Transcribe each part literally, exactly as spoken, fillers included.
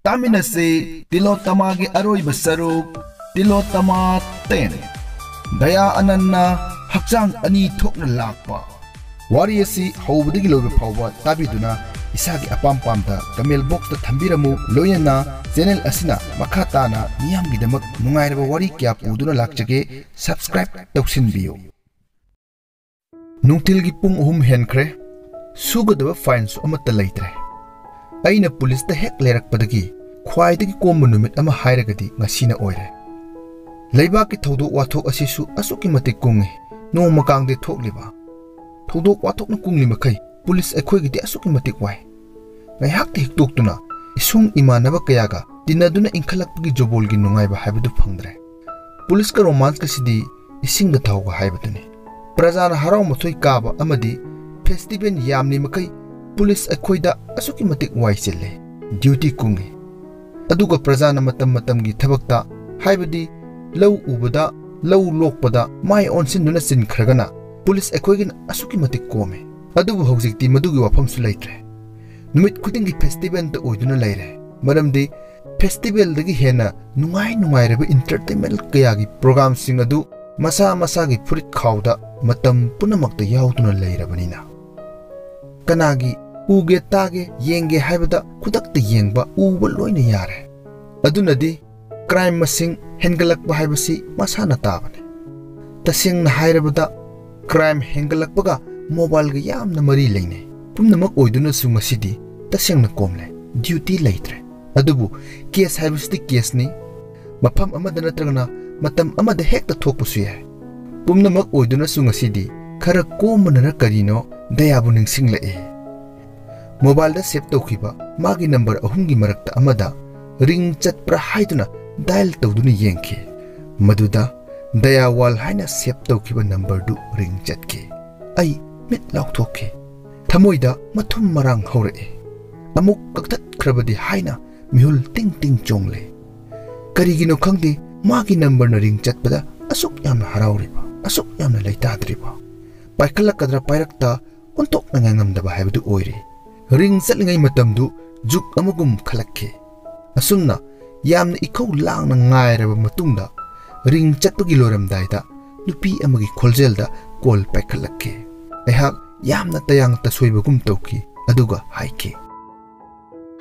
ꯇꯥꯃꯤꯟꯅꯁꯤ ꯇꯤꯂꯣꯇꯃꯥꯒꯤ ꯑꯔꯣꯏꯕ ꯁꯔꯨꯛ, ꯇꯤꯂꯣꯇꯃꯥ ꯇꯦꯟ꯫ ꯗꯌꯥ ꯑꯅꯟꯅ ꯍꯛꯆꯥꯡ ꯑꯅꯤ ꯊꯣꯛꯅ ꯂꯥꯛꯄ꯫ ꯋꯥꯔꯤ ꯑꯁꯤ ꯍꯧꯕꯗꯒꯤ ꯂꯣꯏꯕ ꯐꯥꯎꯕ ꯇꯥꯕꯤꯗꯨꯅ ꯏꯁꯥꯒꯤ ꯑꯄꯥꯝ ꯄꯥꯝꯗ comment boxꯇ ꯊꯝꯕꯤꯔꯝꯃꯨ꯫ ꯂꯣꯏꯅꯅ channel ꯑꯁꯤꯅ ꯃꯈꯥ ꯇꯥꯅ ꯃꯤꯌꯥꯝꯒꯤꯗꯃꯛ ꯅꯨꯡꯉꯥꯏꯔꯕ ꯋꯥꯔꯤ ꯀꯌꯥ ꯄꯨꯗꯨꯅ ꯂꯥꯛꯆꯒꯦ, subscribe ꯇꯧꯁꯤꯟꯕꯤꯌꯨ꯫ ꯅꯨꯡꯊꯤꯜꯒꯤ ꯄꯨꯡ ꯑꯍꯨꯝ ꯍꯦꯟꯈ꯭ꯔꯦ꯫ ꯁꯨꯒꯗꯕ fileꯁꯨ ꯑꯃꯠꯇ ꯂꯩꯇ꯭ꯔꯦ꯫ ꯑꯩꯅ ꯄꯨꯂꯤꯁꯇ ꯍꯦꯛ ꯂꯩꯔꯛꯄꯗꯒꯤ ꯈ꯭ꯋꯥꯏꯗꯒꯤ ꯀꯣꯝꯕ ꯅꯨꯃꯤꯠ ꯑꯃ ꯍꯥꯏꯔꯒꯗꯤ ꯉꯁꯤꯅ ꯑꯣꯏꯔꯦ꯫ ꯂꯩꯕꯥꯛꯀꯤ ꯊꯧꯗꯣꯛ ꯋꯥꯊꯣꯛ ꯑꯁꯤꯁꯨ ꯑꯁꯨꯛꯀꯤ ꯃꯇꯤꯛ ꯀꯨꯡꯉꯤ꯫ ꯅꯣꯡꯃ ꯀꯥꯡꯗꯦ ꯊꯣꯛꯂꯤꯕ꯫ ꯊꯧꯗꯣꯛ ꯋꯥꯊꯣꯛꯅ ꯀꯨꯡꯂꯤ ꯃꯈꯩ ꯄꯨꯂꯤꯁ ꯑꯩꯈꯣꯏꯒꯤꯗꯤ ꯑꯁꯨꯛꯀꯤ ꯃꯇꯤꯛ ꯋꯥꯏ꯫ ꯉꯥꯏꯍꯥꯛꯇ ꯍꯤꯛꯇꯣꯛꯇꯨꯅ ꯏꯁꯨꯡ ꯏꯃꯥꯟꯅꯕ ꯀꯌꯥꯒ ꯇꯤꯟꯅꯗꯨꯅ ꯏꯟꯈꯠꯂꯛꯄꯒꯤ ꯖꯣꯕꯣꯜꯒꯤ ꯅꯨꯡꯉꯥꯏꯕ ꯍꯥꯏꯕꯗꯨ ꯐꯪꯗ꯭ꯔꯦ꯫ ꯄꯨꯂꯤꯁꯀ ꯔꯣꯃꯥꯟꯁꯀꯁꯤꯗꯤ ꯏꯁꯤꯡꯒ ꯊꯥꯎꯒ ꯍꯥꯏꯕꯗꯨꯅꯤ꯫ ꯄ꯭ꯔꯖꯥꯅ ꯍꯔꯥꯎ ꯃꯊꯣꯏ ꯀꯥꯕ ꯑꯃꯗꯤ ꯐꯦꯁꯇꯤꯚꯦꯜ ꯌꯥꯝꯂꯤ ꯃꯈꯩ ꯄꯨꯂꯤꯁ ꯑꯩꯈꯣꯏꯗ ꯑꯁꯨꯛꯀꯤ ꯃꯇꯤꯛ ꯋꯥꯏ ꯆꯤꯜꯂꯦ, ꯗ꯭ꯌꯨꯇꯤ ꯀꯨꯡꯉꯤ꯫ ꯑꯗꯨꯒ ꯄ꯭ꯔꯖꯥꯅ ꯃꯇꯝ ꯃꯇꯝꯒꯤ ꯊꯕꯛꯇ, ꯍꯥꯏꯕꯗꯤ ꯂꯧ ꯎꯕꯗ, ꯂꯧ ꯂꯣꯛꯄꯗ ꯃꯥꯏ ꯑꯣꯟꯁꯤꯟꯗꯨꯅ ꯆꯤꯟꯈ꯭ꯔꯒꯅ ꯄꯨꯂꯤꯁ ꯑꯩꯈꯣꯏꯒꯤꯅ ꯑꯁꯨꯛꯀꯤ ꯃꯇꯤꯛ ꯀꯣꯝꯃꯤ꯫ ꯑꯗꯨꯕꯨ ꯍꯧꯖꯤꯛꯇꯤ ꯃꯗꯨꯒꯤ ꯋꯥꯐꯝꯁꯨ ꯂꯩꯇ꯭ꯔꯦ꯫ ꯅꯨꯃꯤꯠ ꯈꯨꯗꯤꯡꯒꯤ ꯐꯦꯁꯇꯤꯚꯦꯜꯇ ꯑꯣꯏꯗꯨꯅ ꯂꯩꯔꯦ꯫ ꯃꯔꯝꯗꯤ ꯐꯦꯁꯇꯤꯚꯦꯜꯗꯒꯤ ꯍꯦꯟꯅ ꯅꯨꯡꯉꯥꯏ ꯅꯨꯡꯉꯥꯏꯔꯕ entertainment ꯀꯌꯥꯒꯤ ꯄ꯭ꯔꯣꯒ꯭ꯔꯥꯝꯁꯤꯡ ꯑꯗꯨ ꯃꯁꯥ ꯃꯁꯥꯒꯤ ꯐꯨꯔꯤꯠ ꯈꯥꯎꯗ ꯃꯇꯝ ꯄꯨꯝꯅꯃꯛꯇ ꯌꯥꯎꯗꯨꯅ ꯂꯩꯔꯕꯅꯤꯅ꯫ ꯀꯅꯥꯒꯤ ꯎꯒꯦ ꯇꯥꯒꯦ ꯌꯦꯡꯒꯦ ꯍꯥꯏꯕꯗ ꯈꯨꯗꯛꯇ ꯌꯦꯡꯕ ꯎꯕ ꯂꯣꯏꯅ ꯌꯥꯔꯦ꯫ ꯑꯗꯨꯅꯗꯤ crime ꯃꯁꯤꯡ ꯍꯦꯟꯒꯠꯂꯛꯄ ꯍꯥꯏꯕꯁꯤ ꯃꯁꯥꯅ ꯇꯥꯕꯅꯤ꯫ ꯇꯁꯦꯡꯅ ꯍꯥꯏꯔꯕꯗ crime ꯍꯦꯟꯒꯠꯂꯛꯄꯒ mobileꯒ ꯌꯥꯝꯅ ꯃꯔꯤ ꯂꯩꯅꯩ꯫ ꯄꯨꯝꯅꯃꯛ ꯑꯣꯏꯗꯨꯅꯁꯨ ꯉꯁꯤꯗꯤ ꯇꯁꯦꯡꯅ ꯀꯣꯝꯂꯦ, ꯗ꯭ꯌꯨꯇꯤ ꯂꯩꯇ꯭ꯔꯦ꯫ ꯑꯗꯨꯕꯨ ꯀꯦꯁ ꯍꯥꯏꯕꯁꯤꯗꯤ ꯀꯦꯁꯅꯤ꯫ ꯃꯐꯝ ꯑꯃꯗ ꯅꯠꯇ꯭ꯔꯒꯅ ꯃꯇꯝ ꯑꯃꯗ ꯍꯦꯛꯇ ꯊꯣꯛꯄꯁꯨ ꯌꯥꯏ꯫ ꯄꯨꯝꯅꯃꯛ ꯑꯣꯏꯗꯨꯅꯁꯨ ꯉꯁꯤꯗꯤ ꯈꯔ ꯀꯣꯝꯕꯅꯔ ꯀꯔꯤꯅꯣ ꯗꯌꯥꯕꯨ ꯅꯤꯡꯁꯤꯡꯂꯛꯑꯦ꯫ Mobileꯗ save ꯇꯧꯈꯤꯕ ꯃꯥꯒꯤ number ꯑꯍꯨꯝꯒꯤ ꯃꯔꯛꯇ ꯑꯃꯗ ring ꯆꯠꯄ꯭ꯔꯥ ꯍꯥꯏꯗꯨꯅ dial ꯇꯧꯗꯨꯅ ꯌꯦꯡꯈꯤ꯫ ꯃꯗꯨꯗ ꯗꯌꯥꯋꯥꯜ ꯍꯥꯏꯅ save ꯇꯧꯈꯤꯕ numberꯗꯨ ring ꯆꯠꯈꯤ꯫ ꯑꯩ ꯃꯤꯠ ꯂꯥꯎꯊꯣꯛꯈꯤ꯫ ꯊꯃꯣꯏꯗ ꯃꯊꯨꯝ ꯃꯔꯥꯡ ꯍꯧꯔꯛꯏ꯫ ꯑꯃꯨꯛ ꯀꯛꯊꯠꯈ꯭ꯔꯕꯗꯤ ꯍꯥꯏꯅ ꯃꯤꯍꯨꯜ ꯇꯤꯡ ꯇꯤꯡ ꯆꯣꯡꯂꯦ꯫ ꯀꯔꯤꯒꯤꯅꯣ ꯈꯪꯗꯦ, ꯃꯥꯒꯤ numberꯅ ring ꯆꯠꯄꯗ ꯑꯁꯨꯛ ꯌꯥꯝꯅ ꯍꯔꯥꯎꯔꯤꯕ, ꯑꯁꯨꯛ ꯌꯥꯝꯅ ꯂꯩꯇꯥꯗ꯭ꯔꯤꯕ꯫ ꯄꯥꯏꯈꯠꯂꯛꯀꯗ꯭ꯔꯥ ꯄꯥꯏꯔꯛꯇ ꯑꯣꯟꯊꯣꯛꯅ ꯉꯥꯏꯉꯝꯗꯕ ꯍꯥꯏꯕꯗꯨ ꯑꯣꯏꯔꯦ꯫ Ring ꯆꯠꯂꯤꯉꯩ ꯃꯇꯝꯗꯨ ꯖꯨꯛ ꯑꯃꯒꯨꯝ ꯈꯜꯂꯛꯈꯤ꯫ ꯑꯁꯨꯝꯅ ꯌꯥꯝꯅ ꯏꯈꯧ ꯂꯥꯡꯅ ꯉꯥꯏꯔꯕ ꯃꯇꯨꯡꯗ ꯔꯤꯡ ꯆꯠꯄꯒꯤ ꯂꯣꯏꯔꯝꯗꯥꯏꯗ ꯅꯨꯄꯤ ꯑꯃꯒꯤ ꯈꯣꯟꯖꯦꯜꯗ ꯀꯣꯜ ꯄꯥꯏꯈꯠꯂꯛꯈꯤ꯫ ꯑꯩꯍꯥꯛ ꯌꯥꯝꯅ ꯇꯌꯥꯡ ꯇꯁꯣꯏꯕꯒꯨꯝ ꯇꯧꯈꯤ, ꯑꯗꯨꯒ ꯍꯥꯏꯈꯤ꯫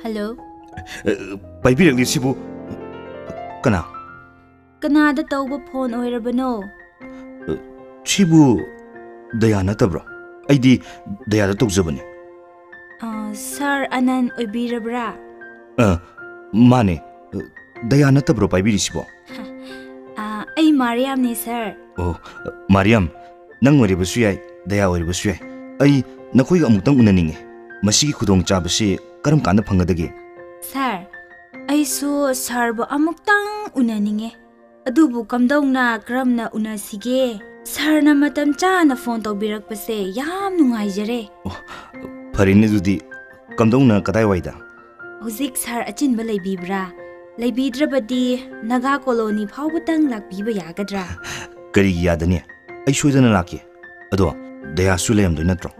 ꯍꯜꯂꯣ꯫ ꯑ, ꯄꯥꯏꯕꯤꯔꯛꯂꯤꯁꯤꯕꯨ ꯀꯅꯥ? ꯀꯅꯥꯗ ꯇꯧꯕ ꯐꯣꯟ ꯑꯣꯏꯔꯕꯅꯣ? ꯑ, ꯁꯤꯕꯨ ꯗꯌꯥ ꯅꯠꯇꯕ꯭ꯔꯣ? ꯑꯩꯗꯤ ꯗꯌꯥꯗ ꯇꯧꯖꯕꯅꯤ꯫ ꯑ, ꯁꯥꯔ ꯑꯅꯟ ꯑꯣꯏꯕꯤꯔꯕ꯭ꯔꯥ? ꯑ, ꯃꯥꯅꯦ꯫ ꯑ, ꯗꯌꯥ ꯅꯠꯇꯕ꯭ꯔꯣ ꯄꯥꯏꯕꯤꯔꯤꯁꯤꯕꯣ? ꯑ, ꯑꯩ ꯃꯥꯔꯤꯌꯥꯝꯅꯤ, ꯁꯥꯔ꯫ ꯑꯣ, ꯃꯥꯔꯤꯌꯥꯝ, ꯅꯪ ꯑꯣꯏꯔꯕꯁꯨ ꯌꯥꯏ, ꯗꯌꯥ ꯑꯣꯏꯔꯕꯁꯨ ꯌꯥꯏ꯫ ꯑꯩ ꯅꯈꯣꯏꯒ ꯑꯃꯨꯛꯇꯪ ꯎꯅꯅꯤꯡꯉꯤ꯫ ꯃꯁꯤꯒꯤ ꯈꯨꯗꯣꯡꯆꯥꯕꯁꯤ ꯀꯔꯝ ꯀꯥꯟꯗ ꯐꯪꯒꯗꯒꯦ? ꯁꯥꯔ, ꯑꯩꯁꯨ ꯁꯥꯔꯕꯨ ꯑꯃꯨꯛꯇꯪ ꯎꯅꯅꯤꯡꯉꯦ꯫ ꯑꯗꯨꯕꯨ ꯀꯝꯗꯧꯅ, ꯀꯔꯝꯅ ꯎꯅꯁꯤꯒꯦ? ꯁꯥꯔꯅ ꯃꯇꯝ ꯆꯥꯅ ꯐꯣꯟ ꯇꯧꯕꯤꯔꯛꯄꯁꯦ ꯌꯥꯝ ꯅꯨꯡꯉꯥꯏꯖꯔꯦ꯫ ꯑꯣ, ꯐꯔꯦꯅꯦ ꯑꯗꯨꯗꯤ꯫ ꯀꯝꯗꯧꯅ, ꯀꯗꯥꯏꯋꯥꯏꯗ? ꯍꯧꯖꯤꯛ ꯁꯥꯔ ꯑꯆꯤꯟꯕ ꯂꯩꯕꯤꯕ꯭ꯔꯥ? ꯂꯩꯕꯤꯗ꯭ꯔꯕꯗꯤ ꯅꯥꯒꯥ ꯀꯣꯂꯣꯅꯤ ꯐꯥꯎꯕꯇꯪ ꯂꯥꯛꯄꯤꯕ ꯌꯥꯒꯗ꯭ꯔꯥ? ꯀꯔꯤꯒꯤ ꯌꯥꯗꯅꯤ? ꯑꯩ ꯁꯣꯏꯗꯅ ꯂꯥꯛꯀꯦ꯫ ꯑꯗꯣ ꯗꯌꯥꯁꯨ ꯂꯩꯔꯝꯗꯣꯏ ꯅꯠꯇ꯭ꯔꯣ?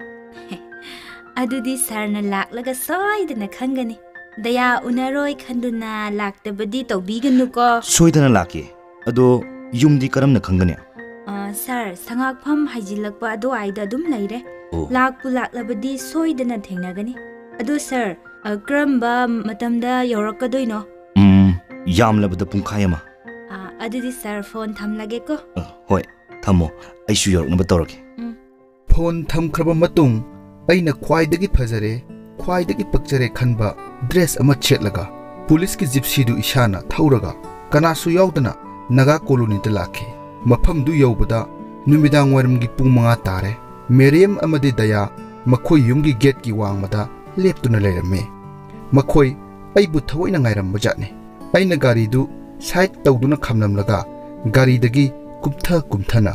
ꯑꯗꯨꯗꯤ ꯁꯥꯔꯅ ꯂꯥꯛꯂꯒ ꯁꯣꯏꯗꯅ ꯈꯪꯒꯅꯤ꯫ ꯗꯌꯥ ꯎꯅꯔꯣꯏ ꯈꯟꯗꯨꯅ ꯂꯥꯛꯇꯕꯗꯤ ꯇꯧꯕꯤꯒꯅꯨꯀꯣ꯫ ꯁꯣꯏꯗꯅ ꯂꯥꯛꯀꯦ꯫ ꯑꯗꯣ ꯌꯨꯝꯗꯤ ꯀꯔꯝꯅ ꯈꯪꯒꯅꯤ? ꯑ, ꯁꯥꯔ, ꯁꯉꯥꯛꯐꯝ ꯍꯥꯏꯖꯤꯜꯂꯛꯄ ꯑꯗꯨꯋꯥꯏꯗ ꯑꯗꯨꯝ ꯂꯩꯔꯦ꯫ ꯑꯣ꯫ ꯂꯥꯛꯄꯨ ꯂꯥꯛꯂꯕꯗꯤ ꯁꯣꯏꯗꯅ ꯊꯦꯡꯅꯒꯅꯤ꯫ ꯑꯗꯣ ꯁꯥꯔ, ꯑ, ꯀꯔꯝꯕ ꯃꯇꯝꯗ ꯌꯧꯔꯛꯀꯗꯣꯏꯅꯣ? ꯎꯝ, ꯌꯥꯝꯂꯕꯗ ꯄꯨꯡꯈꯥꯏ ꯑꯃ꯫ ꯑ, ꯑꯗꯨꯗꯤ ꯁꯥꯔ, ꯐꯣꯟ ꯊꯝꯂꯒꯦꯀꯣ꯫ ꯑ, ꯍꯣꯏ, ꯊꯝꯃꯣ꯫ ꯑꯩꯁꯨ ꯌꯧꯔꯛꯅꯕ ꯇꯧꯔꯒꯦ꯫ ꯎꯝ꯫ ꯐꯣꯟ ꯊꯝꯈ꯭ꯔꯕ ꯃꯇꯨꯡ ꯑꯩꯅ ꯈ꯭ꯋꯥꯏꯗꯒꯤ ꯐꯖꯔꯦ, ꯈ꯭ꯋꯥꯏꯗꯒꯤ ꯄꯛꯆꯔꯦ ꯈꯟꯕ ꯗ꯭ꯔꯦꯁ ꯑꯃ ꯁꯦꯠꯂꯒ ꯄꯨꯂꯤꯁꯀꯤ ꯖꯤꯞꯁꯤꯗꯨ ꯏꯁꯥꯅ ꯊꯧꯔꯒ ꯀꯅꯥꯁꯨ ꯌꯥꯎꯗꯅ ꯅꯥꯒꯥ ꯀꯣꯂꯣꯅꯤꯗ ꯂꯥꯛꯈꯤ꯫ ꯃꯐꯝꯗꯨ ꯌꯧꯕꯗ ꯅꯨꯃꯤꯗꯥꯡ ꯋꯥꯏꯔꯝꯒꯤ ꯄꯨꯡ ꯃꯉꯥ ꯇꯥꯔꯦ꯫ ꯃꯦꯔꯤꯌꯝ ꯑꯃꯗꯤ ꯗꯌꯥ ꯃꯈꯣꯏ ꯌꯨꯝꯒꯤ ꯒꯦꯠꯀꯤ ꯋꯥꯡꯃꯗ ꯂꯦꯞꯇꯨꯅ ꯂꯩꯔꯝꯃꯤ꯫ ꯃꯈꯣꯏ ꯑꯩꯕꯨ ꯊꯑꯣꯏꯅ ꯉꯥꯏꯔꯝꯕꯖꯥꯠꯅꯤ꯫ ꯑꯩꯅ ꯒꯥꯔꯤꯗꯨ ꯁꯥꯏꯠ ꯇꯧꯗꯨꯅ ꯈꯥꯝꯂꯝꯂꯒ ꯒꯥꯔꯤꯗꯒꯤ ꯀꯨꯝꯊ ꯀꯨꯝꯊꯅ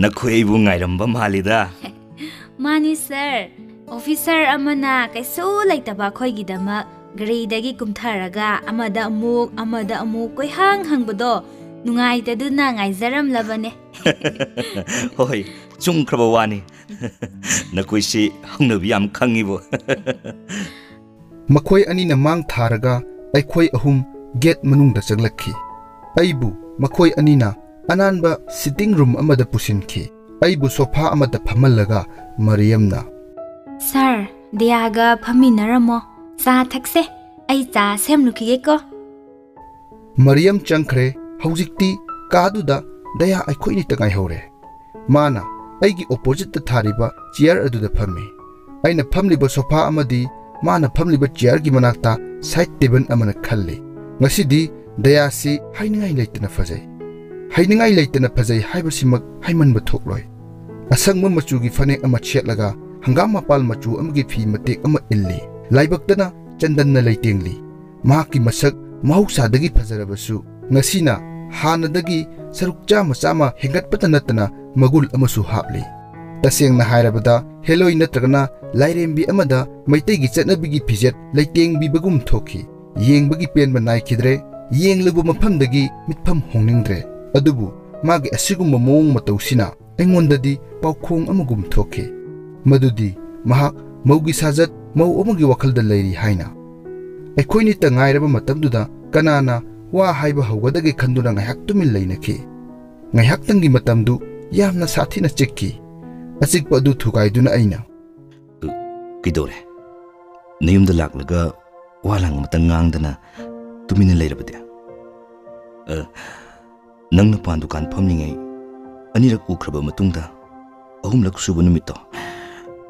ꯅꯈꯣꯏ ꯑꯩꯕꯨ ꯉꯥꯏꯔꯝꯕ ꯃꯥꯜꯂꯤꯗ꯫ ꯃꯥꯅꯤ, ꯁꯥꯔ꯫ ꯑꯣꯐꯤꯁꯔ ꯑꯃꯅ ꯀꯩꯁꯨ ꯂꯩꯇꯕ ꯑꯩꯈꯣꯏꯒꯤꯗꯃꯛ ꯒꯥꯔꯤꯗꯒꯤ ꯀꯨꯝꯊꯔꯒ ꯑꯃꯗ ꯑꯃꯨꯛ, ꯑꯃꯗ ꯑꯃꯨꯛ ꯀꯣꯏꯍꯪ ꯍꯪꯕꯗꯣ ꯅꯨꯡꯉꯥꯏꯇꯗꯨꯅ ꯉꯥꯏꯖꯔꯝꯂꯕꯅꯦ꯫ ꯍꯣꯏ, ꯆꯨꯝꯈ꯭ꯔꯕ ꯋꯥꯅꯤ꯫ ꯅꯈꯣꯏꯁꯤ ꯍꯧꯅꯕꯤ ꯌꯥꯝ ꯈꯪꯉꯤꯕꯣ꯫ ꯃꯈꯣꯏ ꯑꯅꯤꯅ ꯃꯥꯡ ꯊꯥꯔꯒ ꯑꯩꯈꯣꯏ ꯑꯍꯨꯝ ꯒꯦꯠ ꯃꯅꯨꯡꯗ ꯆꯪꯂꯛꯈꯤ꯫ ꯑꯩꯕꯨ ꯃꯈꯣꯏ ꯑꯅꯤꯅ ꯑꯅꯥꯟꯕ ꯁꯤꯇꯤꯡ ꯔꯨꯝ ꯑꯃꯗ ꯄꯨꯁꯤꯟꯈꯤ꯫ ꯑꯩꯕꯨ ꯁꯣꯐꯥ ꯑꯃꯗ ꯐꯝꯍꯜꯂꯒ ꯃꯔꯤꯌꯝꯅ, "ꯁꯥꯔ, ꯗꯤꯌꯥꯒ ꯐꯝꯃꯤꯟꯅꯔꯝꯃꯣ꯫ ꯆꯥ ꯊꯛꯁꯦ꯫ ꯑꯩ ꯆꯥ ꯁꯦꯝꯂꯨꯈꯤꯒꯦꯀꯣ꯫" ꯃꯔꯤꯌꯝ ꯆꯪꯈ꯭ꯔꯦ꯫ ꯍꯧꯖꯤꯛꯇꯤ ꯀꯥꯗꯨꯗ ꯗꯌꯥ ꯑꯩꯈꯣꯏꯅꯤꯇ ꯉꯥꯏꯍꯧꯔꯦ꯫ ꯃꯥꯅ ꯑꯩꯒꯤ ꯑꯣꯄꯣꯖꯤꯠꯇ ꯊꯥꯔꯤꯕ ꯆꯤꯌꯔ ꯑꯗꯨꯗ ꯐꯝꯃꯤ꯫ ꯑꯩꯅ ꯐꯝꯂꯤꯕ ꯁꯣꯐꯥ ꯑꯃꯗꯤ ꯃꯥꯅ ꯐꯝꯂꯤꯕ ꯆꯤꯌꯔꯒꯤ ꯃꯅꯥꯛꯇ ꯁꯥꯏꯗ ꯇꯦꯕꯜ ꯑꯃꯅ ꯈꯜꯂꯤ꯫ ꯉꯁꯤꯗꯤ ꯗꯌꯥꯁꯤ ꯍꯥꯏꯅꯤꯡꯉꯥꯏ ꯂꯩꯇꯅ ꯐꯖꯩ꯫ ꯍꯥꯏꯅꯤꯡꯉꯥꯏ ꯂꯩꯇꯅ ꯐꯖꯩ ꯍꯥꯏꯕꯁꯤꯃꯛ ꯍꯥꯏꯃꯟꯕ ꯊꯣꯛꯂꯣꯏ꯫ ꯑꯁꯪꯕ ꯃꯆꯨꯒꯤ ꯐꯅꯦꯛ ꯑꯃ ꯁꯦꯠꯂꯒ ꯍꯪꯒꯥꯝ ꯃꯄꯥꯜ ꯃꯆꯨ ꯑꯃꯒꯤ ꯐꯤ ꯃꯇꯦꯛ ꯑꯃ ꯏꯜꯂꯤ꯫ ꯂꯥꯏꯕꯛꯇꯅ ꯆꯟꯗꯟꯅ ꯂꯩꯇꯦꯡꯂꯤ꯫ ꯃꯍꯥꯛꯀꯤ ꯃꯁꯛ ꯃꯍꯧꯁꯥꯗꯒꯤ ꯐꯖꯔꯕꯁꯨ ꯉꯁꯤꯅ ꯍꯥꯟꯅꯗꯒꯤ ꯁꯔꯨꯛ ꯆꯥꯝꯃ ꯆꯥꯝꯃ ꯍꯦꯟꯒꯠꯄꯇ ꯅꯠꯇꯅ ꯃꯒꯨꯜ ꯑꯃꯁꯨ ꯍꯥꯞꯂꯤ꯫ ꯇꯁꯦꯡꯅ ꯍꯥꯏꯔꯕꯗ ꯍꯦꯂꯣꯏ ꯅꯠꯇ꯭ꯔꯒꯅ ꯂꯥꯏꯔꯦꯝꯕꯤ ꯑꯃꯗ ꯃꯩꯇꯩꯒꯤ ꯆꯠꯅꯕꯤꯒꯤ ꯐꯤꯖꯦꯠ ꯂꯩꯇꯦꯡꯕꯤꯕꯒꯨꯝ ꯊꯣꯛꯈꯤ꯫ ꯌꯦꯡꯕꯒꯤ ꯄꯦꯟꯕ ꯅꯥꯏꯈꯤꯗ꯭ꯔꯦ꯫ ꯌꯦꯡꯂꯨꯕ ꯃꯐꯝꯗꯒꯤ ꯃꯤꯠꯐꯝ ꯍꯣꯡꯅꯤꯡꯗ꯭ꯔꯦ꯫ ꯑꯗꯨꯕꯨ ꯃꯥꯒꯤ ꯑꯁꯤꯒꯨꯝꯕ ꯃꯑꯣꯡ ꯃꯇꯧꯁꯤꯅ ꯑꯩꯉꯣꯟꯗꯗꯤ ꯄꯥꯎꯈꯣꯡ ꯑꯃꯒꯨꯝ ꯊꯣꯛꯈꯤ꯫ ꯃꯗꯨꯗꯤ ꯃꯍꯥꯛ ꯃꯧꯒꯤ ꯁꯥꯖꯠ ꯃꯧ ꯑꯃꯒꯤ ꯋꯥꯈꯜꯗ ꯂꯩꯔꯤ ꯍꯥꯏꯅ꯫ ꯑꯩꯈꯣꯏꯅꯤꯇ ꯉꯥꯏꯔꯕ ꯃꯇꯝꯗꯨꯗ ꯀꯅꯥꯅ ꯋꯥ ꯍꯥꯏꯕ ꯍꯧꯒꯗꯒꯦ ꯈꯟꯗꯨꯅ ꯉꯥꯏꯍꯥꯛ ꯇꯨꯃꯤꯟ ꯂꯩꯅꯈꯤ꯫ ꯉꯥꯏꯍꯥꯛꯇꯪꯒꯤ ꯃꯇꯝꯗꯨ ꯌꯥꯝꯅ ꯁꯥꯊꯤꯅ ꯆꯤꯛꯈꯤ꯫ ꯑꯆꯤꯛꯄ ꯑꯗꯨ ꯊꯨꯒꯥꯏꯗꯨꯅ ꯑꯩꯅ, "ꯀꯩꯗꯧꯔꯦ? ꯅꯌꯨꯝꯗ ꯂꯥꯛꯂꯒ ꯋꯥ ꯂꯥꯡ ꯑꯃꯇꯪ ꯉꯥꯡꯗꯅ ꯇꯨꯃꯤꯟꯅ ꯂꯩꯔꯕꯗꯤ?" "ꯑ, ꯅꯪꯅ ꯄꯥꯟ ꯗꯨꯀꯥꯟ ꯐꯝꯂꯤꯉꯩ ꯑꯅꯤꯔꯛ ꯎꯈ꯭ꯔꯕ ꯃꯇꯨꯡꯗ ꯑꯍꯨꯝꯂꯛ ꯁꯨꯕ ꯅꯨꯃꯤꯠꯇꯣ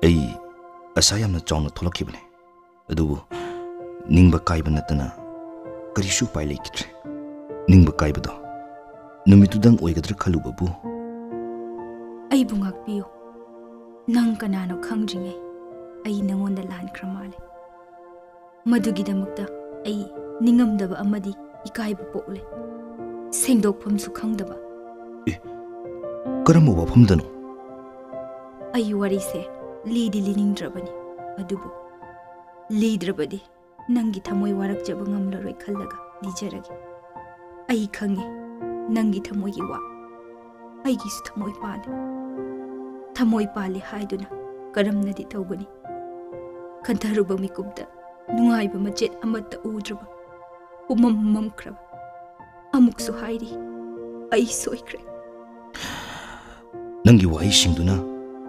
ꯑꯩ ꯑꯁꯥ ꯌꯥꯝꯅ ꯆꯥꯎꯅ ꯊꯣꯛꯂꯛꯈꯤꯕꯅꯦ꯫ ꯑꯗꯨꯕꯨ ꯅꯤꯡꯕ ꯀꯥꯏꯕ ꯅꯠꯇꯅ ꯀꯔꯤꯁꯨ ꯎꯄꯥꯏ ꯂꯩꯈꯤꯗ꯭ꯔꯦ꯫ ꯅꯤꯡꯕ ꯀꯥꯏꯕꯗꯣ ꯅꯨꯃꯤꯠꯇꯨꯗꯪ ꯑꯣꯏꯒꯗ꯭ꯔꯥ ꯈꯜꯂꯨꯕꯕꯨ꯫" "ꯑꯩꯕꯨ ꯉꯥꯛꯄꯤꯌꯨ꯫ ꯅꯪ ꯀꯅꯥꯅꯣ ꯈꯪꯗ꯭ꯔꯤꯉꯩ ꯑꯩ ꯅꯉꯣꯟꯗ ꯂꯥꯟꯈ꯭ꯔ ꯃꯥꯜꯂꯦ꯫ ꯃꯗꯨꯒꯤꯗꯃꯛꯇ ꯑꯩ ꯅꯤꯡꯉꯝꯗꯕ ꯑꯃꯗꯤ ꯏꯀꯥꯏꯕ ꯄꯣꯛꯂꯦ꯫ ꯁꯦꯡꯗꯣꯛꯐꯝꯁꯨ ꯈꯪꯗꯕ꯫" "ꯑꯦ, ꯀꯔꯝꯕ ꯋꯥꯐꯝꯗꯅꯣ?" "ꯑꯩ ꯋꯥꯔꯤꯁꯦ ꯂꯤꯗꯤ ꯂꯤꯅꯤꯡꯗ꯭ꯔꯕꯅꯤ, ꯑꯗꯨꯕꯨ ꯂꯤꯗ꯭ꯔꯕꯗꯤ ꯅꯪꯒꯤ ꯊꯃꯣꯏ ꯋꯥꯔꯛꯆꯕ ꯉꯝꯂꯔꯣꯏ ꯈꯜꯂꯒ ꯂꯤꯖꯔꯒꯦ꯫ ꯑꯩ ꯈꯪꯉꯦ ꯅꯪꯒꯤ ꯊꯃꯣꯏꯒꯤ ꯋꯥ꯫ ꯑꯩꯒꯤꯁꯨ ꯊꯃꯣꯏ ꯄꯥꯜꯂꯤ꯫ ꯊꯃꯣꯏ ꯄꯥꯜꯂꯤ ꯍꯥꯏꯗꯨꯅ ꯀꯔꯝꯅꯗꯤ ꯇꯧꯒꯅꯤ? ꯈꯟꯊꯔꯨꯕ ꯃꯤꯀꯨꯞꯇ ꯅꯨꯡꯉꯥꯏꯕ ꯃꯆꯦꯠ ꯑꯃꯠꯇ ꯎꯗ꯭ꯔꯕ, ꯄꯨꯝꯃꯝ ꯃꯝꯈ꯭ꯔꯕ꯫ ꯑꯃꯨꯛꯁꯨ ꯍꯥꯏꯔꯤ, ꯑꯩ ꯁꯣꯏꯈ꯭ꯔꯦ꯫ ꯅꯪꯒꯤ ꯋꯥꯍꯩꯁꯤꯡꯗꯨꯅ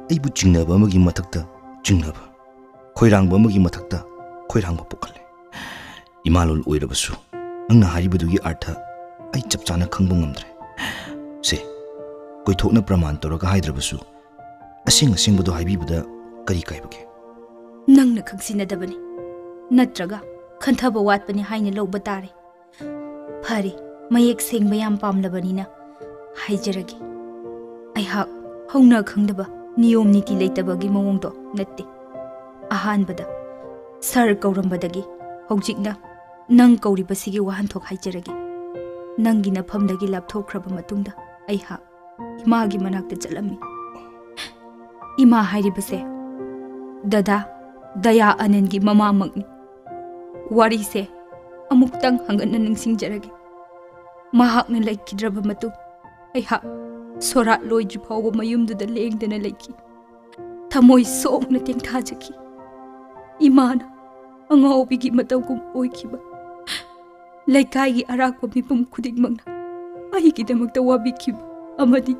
ꯑꯩꯕꯨ ꯆꯤꯡꯅꯕ ꯑꯃꯒꯤ ꯃꯊꯛꯇ ꯆꯤꯡꯅꯕ, ꯈꯣꯏꯔꯥꯡꯕ ꯑꯃꯒꯤ ꯃꯊꯛꯇ ꯈꯣꯏꯔꯥꯡꯕ ꯄꯣꯛꯍꯜꯂꯦ꯫ ꯏꯃꯥꯂꯣꯟ ꯑꯣꯏꯔꯕꯁꯨ ꯅꯪꯅ ꯍꯥꯏꯔꯤꯕꯗꯨꯒꯤ ꯑꯔꯊ ꯑꯩ ꯆꯞ ꯆꯥꯅ ꯈꯪꯕ ꯉꯝꯗ꯭ꯔꯦ꯫ ꯁꯦ, ꯀꯣꯏꯊꯣꯛꯅ ꯄ꯭ꯔꯃꯥꯟ ꯇꯧꯔꯒ ꯍꯥꯏꯗ꯭ꯔꯕꯁꯨ ꯑꯁꯦꯡ ꯑꯁꯦꯡꯕꯗꯣ ꯍꯥꯏꯕꯤꯕꯗ ꯀꯔꯤ ꯀꯥꯏꯕꯒꯦ? ꯅꯪꯅ ꯈꯪꯁꯤꯟꯅꯗꯕꯅꯤ꯫ ꯅꯠꯇ꯭ꯔꯒ ꯈꯟꯊꯕ ꯋꯥꯠꯄꯅꯤ ꯍꯥꯏꯅ ꯂꯧꯕ ꯇꯥꯔꯦ꯫ ꯐꯔꯦ, ꯃꯌꯦꯛ ꯁꯦꯡꯕ ꯌꯥꯝ ꯄꯥꯝꯂꯕꯅꯤꯅ ꯍꯥꯏꯖꯔꯒꯦ꯫ ꯑꯩꯍꯥꯛ ꯍꯧꯅ ꯈꯪꯗꯕ, ꯅꯤꯌꯣꯝ ꯅꯤꯇꯤ ꯂꯩꯇꯕꯒꯤ ꯃꯑꯣꯡꯗꯣ ꯅꯠꯇꯦ꯫ ꯑꯍꯥꯟꯕꯗ ꯁꯔ ꯀꯧꯔꯝꯕꯗꯒꯤ ꯍꯧꯖꯤꯛꯅ ꯅꯪ ꯀꯧꯔꯤꯕꯁꯤꯒꯤ ꯋꯥꯍꯟꯊꯣꯛ ꯍꯥꯏꯖꯔꯒꯦ꯫ ꯅꯪꯒꯤ ꯅꯐꯝꯗꯒꯤ ꯂꯥꯞꯊꯣꯛꯈ꯭ꯔꯕ ꯃꯇꯨꯡꯗ ꯑꯩꯍꯥꯛ ꯏꯃꯥꯒꯤ ꯃꯅꯥꯛꯇ ꯆꯠꯂꯝꯃꯤ꯫ ꯏꯃꯥ ꯍꯥꯏꯔꯤꯕꯁꯦ ꯗꯗꯥ ꯗꯌꯥ ꯑꯅꯟꯒꯤ ꯃꯃꯥꯃꯛꯅꯤ꯫ ꯋꯥꯔꯤꯁꯦ ꯑꯃꯨꯛꯇꯪ ꯍꯪꯒꯠꯅ ꯅꯤꯡꯁꯤꯡꯖꯔꯒꯦ꯫ ꯃꯍꯥꯛꯅ ꯂꯩꯈꯤꯗ꯭ꯔꯕ ꯃꯇꯨꯡ ꯑꯩꯍꯥꯛ ꯁꯣꯔꯥꯠ ꯂꯣꯏꯗ꯭ꯔꯤ ꯐꯥꯎꯕ ꯃꯌꯨꯝꯗꯨꯗ ꯂꯦꯡꯗꯅ ꯂꯩꯈꯤ꯫ ꯊꯃꯣꯏ ꯁꯣꯛꯅ ꯇꯦꯡꯊꯥꯖꯈꯤ꯫ ꯏꯃꯥꯅ ꯑꯉꯥꯎꯕꯤꯒꯤ ꯃꯇꯧꯒꯨꯝ ꯑꯣꯏꯈꯤꯕ, ꯂꯩꯀꯥꯏꯒꯤ ꯑꯔꯥꯛꯄ ꯃꯤꯄꯨꯝ ꯈꯨꯗꯤꯡꯃꯛꯅ ꯑꯩꯒꯤꯗꯃꯛꯇ ꯋꯥꯕꯤꯈꯤꯕ ꯑꯃꯗꯤ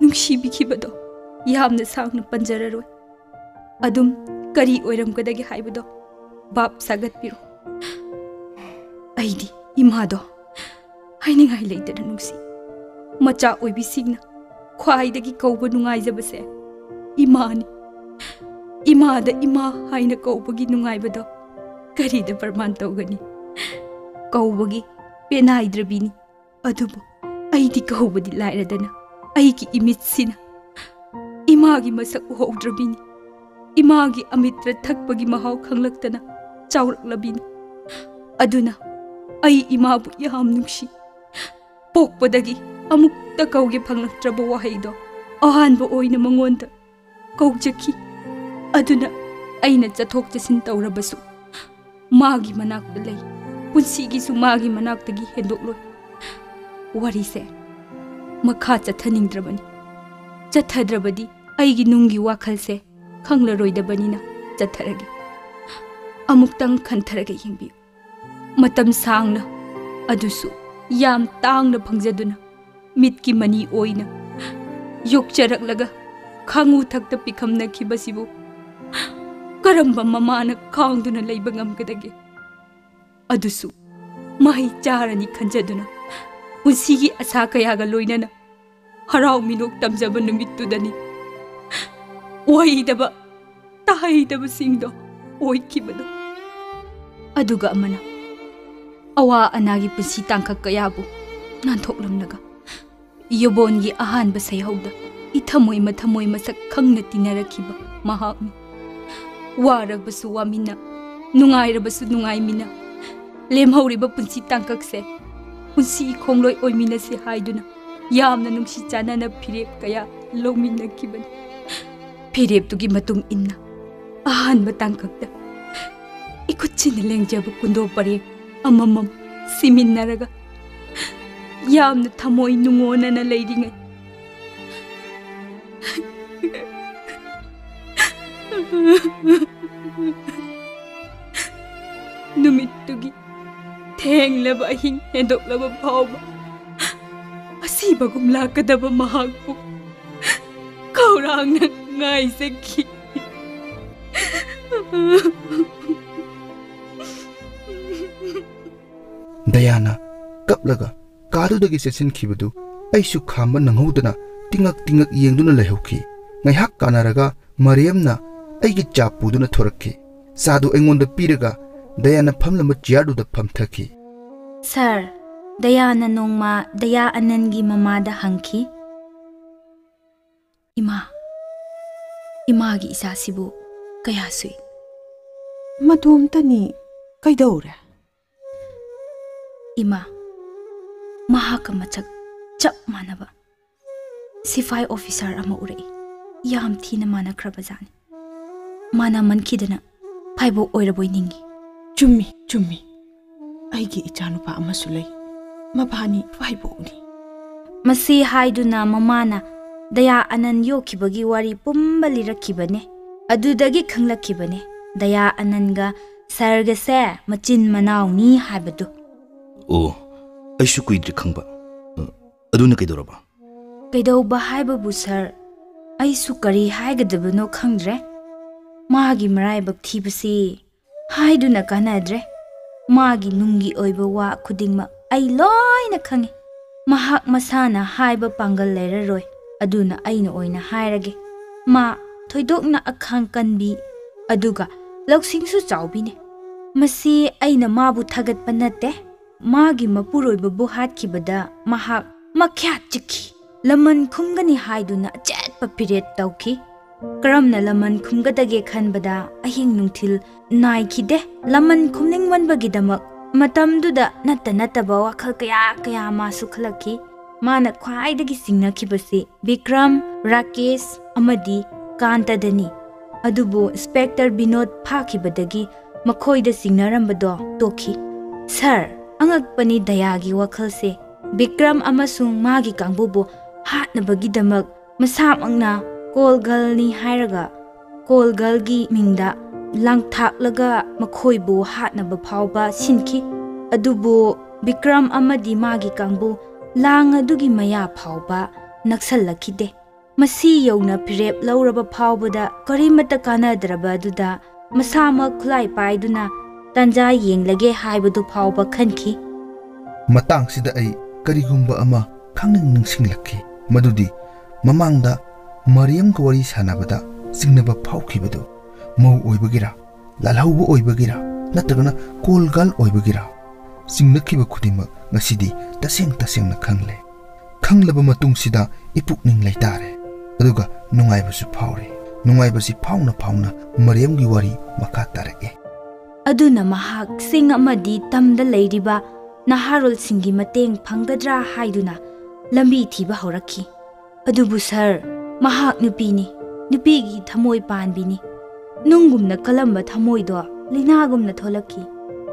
ꯅꯨꯡꯁꯤꯕꯤꯈꯤꯕꯗꯣ ꯌꯥꯝꯅ ꯁꯥꯡꯅ ꯄꯟꯖꯔꯔꯣꯏ꯫ ꯑꯗꯨꯝ ꯀꯔꯤ ꯑꯣꯏꯔꯝꯒꯗꯒꯦ ꯍꯥꯏꯕꯗꯣ ꯚꯥꯞ ꯁꯥꯒꯠꯄꯤꯔꯣ꯫ ꯑꯩꯗꯤ ꯏꯃꯥꯗꯣ ꯍꯥꯏꯅꯤꯡꯉꯥꯏ ꯂꯩꯇꯅ ꯅꯨꯡꯁꯤ꯫ ꯃꯆꯥ ꯑꯣꯏꯕꯤꯁꯤꯡꯅ ꯈ꯭ꯋꯥꯏꯗꯒꯤ ꯀꯧꯕ ꯅꯨꯡꯉꯥꯏꯖꯕꯁꯦ ꯏꯃꯥꯅꯤ꯫ ꯏꯃꯥꯗ ꯏꯃꯥ ꯍꯥꯏꯅ ꯀꯧꯕꯒꯤ ꯅꯨꯡꯉꯥꯏꯕꯗꯣ ꯀꯔꯤꯗ ꯄ꯭ꯔꯃꯥꯟ ꯇꯧꯒꯅꯤ? ꯀꯧꯕꯒꯤ ꯄꯦꯅꯥꯏꯗ꯭ꯔꯕꯤꯅꯤ꯫ ꯑꯗꯨꯕꯨ ꯑꯩꯗꯤ ꯀꯧꯕꯗꯤ ꯂꯥꯏꯔꯗꯅ ꯑꯩꯒꯤ ꯏꯃꯤꯠꯁꯤꯅ ꯏꯃꯥꯒꯤ ꯃꯁꯛ ꯎꯍꯧꯗ꯭ꯔꯕꯤꯅꯤ꯫ ꯏꯃꯥꯒꯤ ꯑꯃꯤꯇ꯭ꯔ ꯊꯛꯄꯒꯤ ꯃꯍꯥꯎ ꯈꯪꯂꯛꯇꯅ ꯆꯥꯎꯔꯛꯂꯕꯤꯅꯤ꯫ ꯑꯗꯨꯅ ꯑꯩ ꯏꯃꯥꯕꯨ ꯌꯥꯝ ꯅꯨꯡꯁꯤ꯫ ꯄꯣꯛꯄꯗꯒꯤ ꯑꯃꯨꯛꯇ ꯀꯧꯒꯦ ꯐꯪꯂꯛꯇ꯭ꯔꯕ ꯋꯥꯍꯩꯗꯣ ꯑꯍꯥꯟꯕ ꯑꯣꯏꯅ ꯃꯉꯣꯟꯗ ꯀꯧꯖꯈꯤ꯫ ꯑꯗꯨꯅ ꯑꯩꯅ ꯆꯠꯊꯣꯛ ꯆꯠꯁꯤꯟ ꯇꯧꯔꯕꯁꯨ ꯃꯥꯒꯤ ꯃꯅꯥꯛꯇ ꯂꯩ꯫ ꯄꯨꯟꯁꯤꯒꯤꯁꯨ ꯃꯥꯒꯤ ꯃꯅꯥꯛꯇꯒꯤ ꯍꯦꯟꯗꯣꯛꯂꯣꯏ꯫ ꯋꯥꯔꯤꯁꯦ ꯃꯈꯥ ꯆꯠꯊꯅꯤꯡꯗ꯭ꯔꯕꯅꯤ꯫ ꯆꯠꯊꯗ꯭ꯔꯕꯗꯤ ꯑꯩꯒꯤ ꯅꯨꯡꯒꯤ ꯋꯥꯈꯜꯁꯦ ꯈꯪꯂꯔꯣꯏꯗꯕꯅꯤꯅ ꯆꯠꯊꯔꯒꯦ꯫ ꯑꯃꯨꯛꯇꯪ ꯈꯟꯊꯔꯒ ꯌꯦꯡꯕꯤꯌꯨ꯫ ꯃꯇꯝ ꯁꯥꯡꯅ, ꯑꯗꯨꯁꯨ ꯌꯥꯝ ꯇꯥꯡꯅ ꯐꯪꯖꯗꯨꯅ, ꯃꯤꯠꯀꯤ ꯃꯅꯤ ꯑꯣꯏꯅ ꯌꯣꯛꯆꯔꯛꯂꯒ ꯈꯥꯉꯨ ꯊꯛꯇ ꯄꯤꯈꯝꯅꯈꯤꯕꯁꯤꯕꯨ ꯀꯔꯝꯕ ꯃꯃꯥꯅ ꯈꯥꯡꯗꯨꯅ ꯂꯩꯕ ꯉꯝꯒꯗꯒꯦ? ꯑꯗꯨꯁꯨ ꯃꯍꯩ ꯆꯥꯔꯅꯤ ꯈꯟꯖꯗꯨꯅ ꯄꯨꯟꯁꯤꯒꯤ ꯑꯁꯥ ꯀꯌꯥꯒ ꯂꯣꯏꯅꯅ ꯍꯔꯥꯎ ꯃꯤꯅꯣꯛ ꯇꯝꯖꯕ ꯅꯨꯃꯤꯠꯇꯨꯗꯅꯤ ꯑꯣꯏꯗꯕ ꯇꯥꯍꯩꯗꯕꯁꯤꯡꯗꯣ ꯑꯣꯏꯈꯤꯕꯗꯣ꯫ ꯑꯗꯨꯒ ꯑꯃꯅ ꯑꯋꯥ ꯑꯅꯥꯒꯤ ꯄꯨꯟꯁꯤ ꯇꯥꯡꯀꯛ ꯀꯌꯥꯕꯨ ꯅꯥꯟꯊꯣꯛꯂꯝꯂꯒ ꯌꯣꯕꯣꯟꯒꯤ ꯑꯍꯥꯟꯕ ꯁꯩꯍꯧꯗ ꯏꯊꯃꯣꯏ ꯃꯊꯃꯣꯏ ꯃꯁꯛ ꯈꯪꯅ ꯇꯤꯟꯅꯔꯛꯈꯤꯕ ꯃꯍꯥꯛꯅꯤ꯫ ꯋꯥꯔꯕꯁꯨ ꯋꯥꯃꯤꯟꯅ, ꯅꯨꯡꯉꯥꯏꯔꯕꯁꯨ ꯅꯨꯡꯉꯥꯏꯃꯤꯟꯅ, ꯂꯦꯝꯍꯧꯔꯤꯕ ꯄꯨꯟꯁꯤ ꯇꯥꯡꯀꯛꯁꯦ ꯄꯨꯟꯁꯤ ꯈꯣꯡꯂꯣꯏ ꯑꯣꯏꯃꯤꯟꯅꯁꯤ ꯍꯥꯏꯗꯨꯅ ꯌꯥꯝꯅ ꯅꯨꯡꯁꯤ ꯆꯥꯟꯅꯅ ꯐꯤꯔꯦꯞ ꯀꯌꯥ ꯂꯧꯃꯤꯟꯅꯈꯤꯕꯅꯤ꯫ ꯐꯤꯔꯦꯞꯇꯨꯒꯤ ꯃꯇꯨꯡ ꯏꯟꯅ ꯑꯍꯥꯟꯕ ꯇꯥꯡꯀꯛꯇ ꯏꯈꯨꯠꯁꯤꯅ ꯂꯦꯡꯖꯕ ꯀꯨꯟꯗꯣ ꯄꯔꯦꯡ ꯑꯃꯃꯝ ꯁꯤꯃꯤꯟꯅꯔꯒ ꯌꯥꯝꯅ ꯊꯃꯣꯏ ꯅꯨꯡꯉꯣꯟꯅꯅ ꯂꯩꯔꯤꯉꯩ, ꯅꯨꯃꯤꯠꯇꯨꯒꯤ ꯊꯦꯡꯂꯕ ꯑꯍꯤꯡ ꯍꯦꯟꯗꯣꯛꯂꯕ ꯐꯥꯎꯕ ꯑꯁꯤꯕꯒꯨꯝ ꯂꯥꯛꯀꯗꯕ ꯃꯍꯥꯛꯄꯨ ꯈꯧꯔꯥꯡꯅ ꯉꯥꯏꯖꯈꯤ꯫ ꯗꯌꯥꯅ ꯀꯞꯂꯒ ꯀꯥꯗꯨꯗꯒꯤ ꯆꯦꯟꯁꯤꯟꯈꯤꯕꯗꯨ ꯑꯩꯁꯨ ꯈꯥꯝꯕ ꯅꯪꯍꯧꯗꯅ ꯇꯤꯡꯉꯛ ꯇꯤꯡꯉꯛ ꯌꯦꯡꯗꯨꯅ ꯂꯩꯍꯧꯈꯤ꯫ ꯉꯥꯏꯍꯥꯛ ꯀꯥꯟꯅꯔꯒ ꯃꯔꯤꯌꯝꯅ ꯑꯩꯒꯤ ꯆꯥ ꯄꯨꯗꯨꯅ ꯊꯣꯔꯛꯈꯤ꯫ ꯆꯥꯗꯨ ꯑꯩꯉꯣꯟꯗ ꯄꯤꯔꯒ ꯗꯌꯥꯅ ꯐꯝꯂꯝꯕ ꯆꯤꯌꯥꯔꯗꯨꯗ ꯐꯝꯊꯈꯤ꯫ ꯁꯥꯔ, ꯗꯌꯥꯅ ꯅꯣꯡꯃ ꯗꯌꯥ ꯑꯅꯟꯒꯤ ꯃꯃꯥꯗ ꯍꯪꯈꯤ, "ꯏꯃꯥ, ꯏꯃꯥꯒꯤ ꯏꯆꯥꯁꯤꯕꯨ ꯀꯌꯥ ꯁꯨꯏ?" "ꯃꯗꯣꯝꯇꯅꯤ, ꯀꯩꯗꯧꯔꯦ?" "ꯏꯃꯥ, ꯃꯍꯥꯛꯀ ꯃꯁꯛ ꯆꯞ ꯃꯥꯟꯅꯕ ꯁꯤꯐꯥꯏ ꯑꯣꯐꯤꯁꯥꯔ ꯑꯃ ꯎꯔꯛꯏ꯫ ꯌꯥꯝ ꯊꯤꯅ ꯃꯥꯟꯅꯈ꯭ꯔꯕꯖꯥꯠꯅꯤ꯫ ꯃꯥꯟꯅꯃꯟꯈꯤꯗꯅ ꯐꯥꯏꯕꯣꯛ ꯑꯣꯏꯔꯕꯣꯏ ꯅꯤꯡꯉꯤ꯫" "ꯆꯨꯝꯃꯤ, ꯆꯨꯝꯃꯤ꯫ ꯑꯩꯒꯤ ꯏꯆꯥꯅꯨꯄꯥ ꯑꯃꯁꯨ ꯂꯩ꯫ ꯃꯕꯥꯅꯤ ꯐꯥꯏꯕꯣꯛꯅꯤ꯫" ꯃꯁꯤ ꯍꯥꯏꯗꯨꯅ ꯃꯃꯥꯅ ꯗꯌꯥ ꯑꯅꯟ ꯌꯣꯛꯈꯤꯕꯒꯤ ꯋꯥꯔꯤ ꯄꯨꯝꯕ ꯂꯤꯔꯛꯈꯤꯕꯅꯦ꯫ ꯑꯗꯨꯗꯒꯤ ꯈꯪꯂꯛꯈꯤꯕꯅꯦ, ꯗꯌꯥ ꯑꯅꯟꯒ ꯁꯔꯒꯁꯦ ꯃꯆꯤꯟ ꯃꯅꯥꯎꯅꯤ ꯍꯥꯏꯕꯗꯨ꯫ ꯑꯣ, ꯑꯩꯁꯨ ꯀꯨꯏꯗ꯭ꯔꯤ ꯈꯪꯕ꯫ ꯑ, ꯑꯗꯨꯅ ꯀꯩꯗꯧꯔꯕ? ꯀꯩꯗꯧꯕ ꯍꯥꯏꯕꯕꯨ ꯁꯔ, ꯑꯩꯁꯨ ꯀꯔꯤ ꯍꯥꯏꯒꯗꯕꯅꯣ ꯈꯪꯗ꯭ꯔꯦ꯫ ꯃꯥꯒꯤ ꯃꯔꯥꯏꯕꯛ ꯊꯤꯕꯁꯤ ꯍꯥꯏꯗꯨꯅ ꯀꯥꯟꯅꯗ꯭ꯔꯦ꯫ ꯃꯥꯒꯤ ꯅꯨꯡꯒꯤ ꯑꯣꯏꯕ ꯋꯥ ꯈꯨꯗꯤꯡꯃꯛ ꯑꯩ ꯂꯣꯏꯅ ꯈꯪꯉꯤ꯫ ꯃꯍꯥꯛ ꯃꯁꯥꯅ ꯍꯥꯏꯕ ꯄꯥꯡꯒꯜ ꯂꯩꯔꯔꯣꯏ꯫ ꯑꯗꯨꯅ ꯑꯩꯅ ꯑꯣꯏꯅ ꯍꯥꯏꯔꯒꯦ꯫ ꯃꯥ ꯊꯣꯏꯗꯣꯛꯅ ꯑꯈꯥꯡ ꯀꯟꯕꯤ, ꯑꯗꯨꯒ ꯂꯧꯁꯤꯡꯁꯨ ꯆꯥꯎꯕꯤꯅꯤ꯫ ꯃꯁꯤ ꯑꯩꯅ ꯃꯥꯕꯨ ꯊꯥꯒꯠꯄ ꯅꯠꯇꯦ꯫ ꯃꯥꯒꯤ ꯃꯄꯨꯔꯣꯏꯕꯕꯨ ꯍꯥꯠꯈꯤꯕꯗ ꯃꯍꯥꯛ ꯃꯈ꯭ꯌꯥꯠ ꯆꯤꯛꯈꯤ꯫ ꯂꯃꯟ ꯈꯨꯝꯒꯅꯤ ꯍꯥꯏꯗꯨꯅ ꯑꯆꯦꯠꯄ ꯐꯤꯔꯦꯞ ꯇꯧꯈꯤ꯫ ꯀꯔꯝꯅ ꯂꯃꯟ ꯈꯨꯝꯒꯗꯒꯦ ꯈꯟꯕꯗ ꯑꯍꯤꯡ ꯅꯨꯡꯊꯤꯜ ꯅꯥꯏꯈꯤꯗꯦ꯫ ꯂꯃꯟ ꯈꯨꯝꯅꯤꯡꯃꯟꯕꯒꯤꯗꯃꯛ ꯃꯇꯝꯗꯨꯗ ꯅꯠꯇ ꯅꯠꯇꯕ ꯋꯥꯈꯜ ꯀꯌꯥ ꯀꯌꯥ ꯃꯥꯁꯨ ꯈꯜꯂꯛꯈꯤ꯫ ꯃꯥꯅ ꯈ꯭ꯋꯥꯏꯗꯒꯤ ꯆꯤꯡꯅꯈꯤꯕꯁꯤ ꯕꯤꯀ꯭ꯔꯝ, ꯔꯥꯀꯦꯁ ꯑꯃꯗꯤ ꯀꯥꯟꯇꯗꯅꯤ꯫ ꯑꯗꯨꯕꯨ ꯏꯟꯁꯄꯦꯛꯇꯔ ꯕꯤꯅꯣꯗ ꯐꯥꯈꯤꯕꯗꯒꯤ ꯃꯈꯣꯏꯗ ꯆꯤꯡꯅꯔꯝꯕꯗꯣ ꯇꯣꯛꯈꯤ꯫ ꯁꯔ, ꯑꯉꯛꯄꯅꯤ ꯗꯌꯥꯒꯤ ꯋꯥꯈꯜꯁꯦ꯫ ꯕꯤꯀ꯭ꯔꯝ ꯑꯃꯁꯨꯡ ꯃꯥꯒꯤ ꯀꯥꯡꯕꯨꯕꯨ ꯍꯥꯠꯅꯕꯒꯤꯗꯃꯛ ꯃꯁꯥꯃꯛꯅ ꯀꯣꯜ ꯒꯔꯜꯅꯤ ꯍꯥꯏꯔꯒ ꯀꯣꯜ ꯒꯔꯜꯒꯤ ꯃꯤꯡꯗ ꯂꯥꯡꯊꯥꯛꯂꯒ ꯃꯈꯣꯏꯕꯨ ꯍꯥꯠꯅꯕ ꯐꯥꯎꯕ ꯁꯤꯟꯈꯤ꯫ ꯑꯗꯨꯕꯨ ꯕꯤꯀ꯭ꯔꯝ ꯑꯃꯗꯤ ꯃꯥꯒꯤ ꯀꯥꯡꯕꯨ ꯂꯥꯡ ꯑꯗꯨꯒꯤ ꯃꯌꯥ ꯐꯥꯎꯕ ꯅꯛꯁꯜꯂꯛꯈꯤꯗꯦ꯫ ꯃꯁꯤ ꯌꯧꯅ ꯐꯤꯔꯦꯞ ꯂꯧꯔꯕ ꯐꯥꯎꯕꯗ ꯀꯔꯤꯃꯠꯇ ꯀꯥꯟꯅꯗ꯭ꯔꯕ ꯑꯗꯨꯗ ꯃꯁꯥꯃꯛ ꯈꯨꯠꯂꯥꯏ ꯄꯥꯏꯗꯨꯅ ꯇꯥꯟꯖꯥ ꯌꯦꯡꯂꯒꯦ ꯍꯥꯏꯕꯗꯨ ꯐꯥꯎꯕ ꯈꯟꯈꯤ꯫ ꯃꯇꯥꯡꯁꯤꯗ ꯑꯩ ꯀꯔꯤꯒꯨꯝꯕ ꯑꯃ ꯈꯪꯅꯤꯡ ꯅꯤꯡꯁꯤꯡꯂꯛꯈꯤ, ꯃꯗꯨꯗꯤ ꯃꯃꯥꯡꯗ ꯃꯔꯤꯌꯝꯒ ꯋꯥꯔꯤ ꯁꯥꯟꯅꯕꯗ ꯆꯤꯡꯅꯕ ꯐꯥꯎꯈꯤꯕꯗꯨ ꯃꯧ ꯑꯣꯏꯕꯒꯤꯔꯥ, ꯂꯥꯜꯍꯧꯕ ꯑꯣꯏꯕꯒꯤꯔꯥ, ꯅꯠꯇ꯭ꯔꯒꯅ ꯀꯣꯜ ꯒꯔꯜ ꯑꯣꯏꯕꯒꯤꯔꯥ, ꯆꯤꯡꯅꯈꯤꯕ ꯈꯨꯗꯤꯡꯃꯛ ꯉꯁꯤꯗꯤ ꯇꯁꯦꯡ ꯇꯁꯦꯡꯅ ꯈꯪꯂꯦ꯫ ꯈꯪꯂꯕ ꯃꯇꯨꯡꯁꯤꯗ ꯏꯄꯨꯛꯅꯤꯡ ꯂꯩꯇꯥꯔꯦ, ꯑꯗꯨꯒ ꯅꯨꯡꯉꯥꯏꯕꯁꯨ ꯐꯥꯎꯔꯦ꯫ ꯅꯨꯡꯉꯥꯏꯕꯁꯤ ꯐꯥꯎꯅ ꯐꯥꯎꯅ ꯃꯔꯤꯌꯝꯒꯤ ꯋꯥꯔꯤ ꯃꯈꯥ ꯇꯥꯔꯛꯑꯦ꯫ ꯑꯗꯨꯅ ꯃꯍꯥꯛ ꯆꯤꯡ ꯑꯃꯗꯤ ꯇꯝꯗ ꯂꯩꯔꯤꯕ ꯅꯍꯥꯔꯣꯜꯁꯤꯡꯒꯤ ꯃꯇꯦꯡ ꯐꯪꯒꯗ꯭ꯔꯥ ꯍꯥꯏꯗꯨꯅ ꯂꯝꯕꯤ ꯊꯤꯕ ꯍꯧꯔꯛꯈꯤ꯫ ꯑꯗꯨꯕꯨ ꯁꯔ, ꯃꯍꯥꯛ ꯅꯨꯄꯤꯅꯤ, ꯅꯨꯄꯤꯒꯤ ꯊꯃꯣꯏ ꯄꯥꯟꯕꯤꯅꯤ꯫ ꯅꯨꯡꯒꯨꯝꯅ ꯀꯜꯂꯝꯕ ꯊꯃꯣꯏꯗꯣ ꯂꯩꯅꯥꯒꯨꯝꯅ ꯊꯣꯛꯂꯛꯈꯤ꯫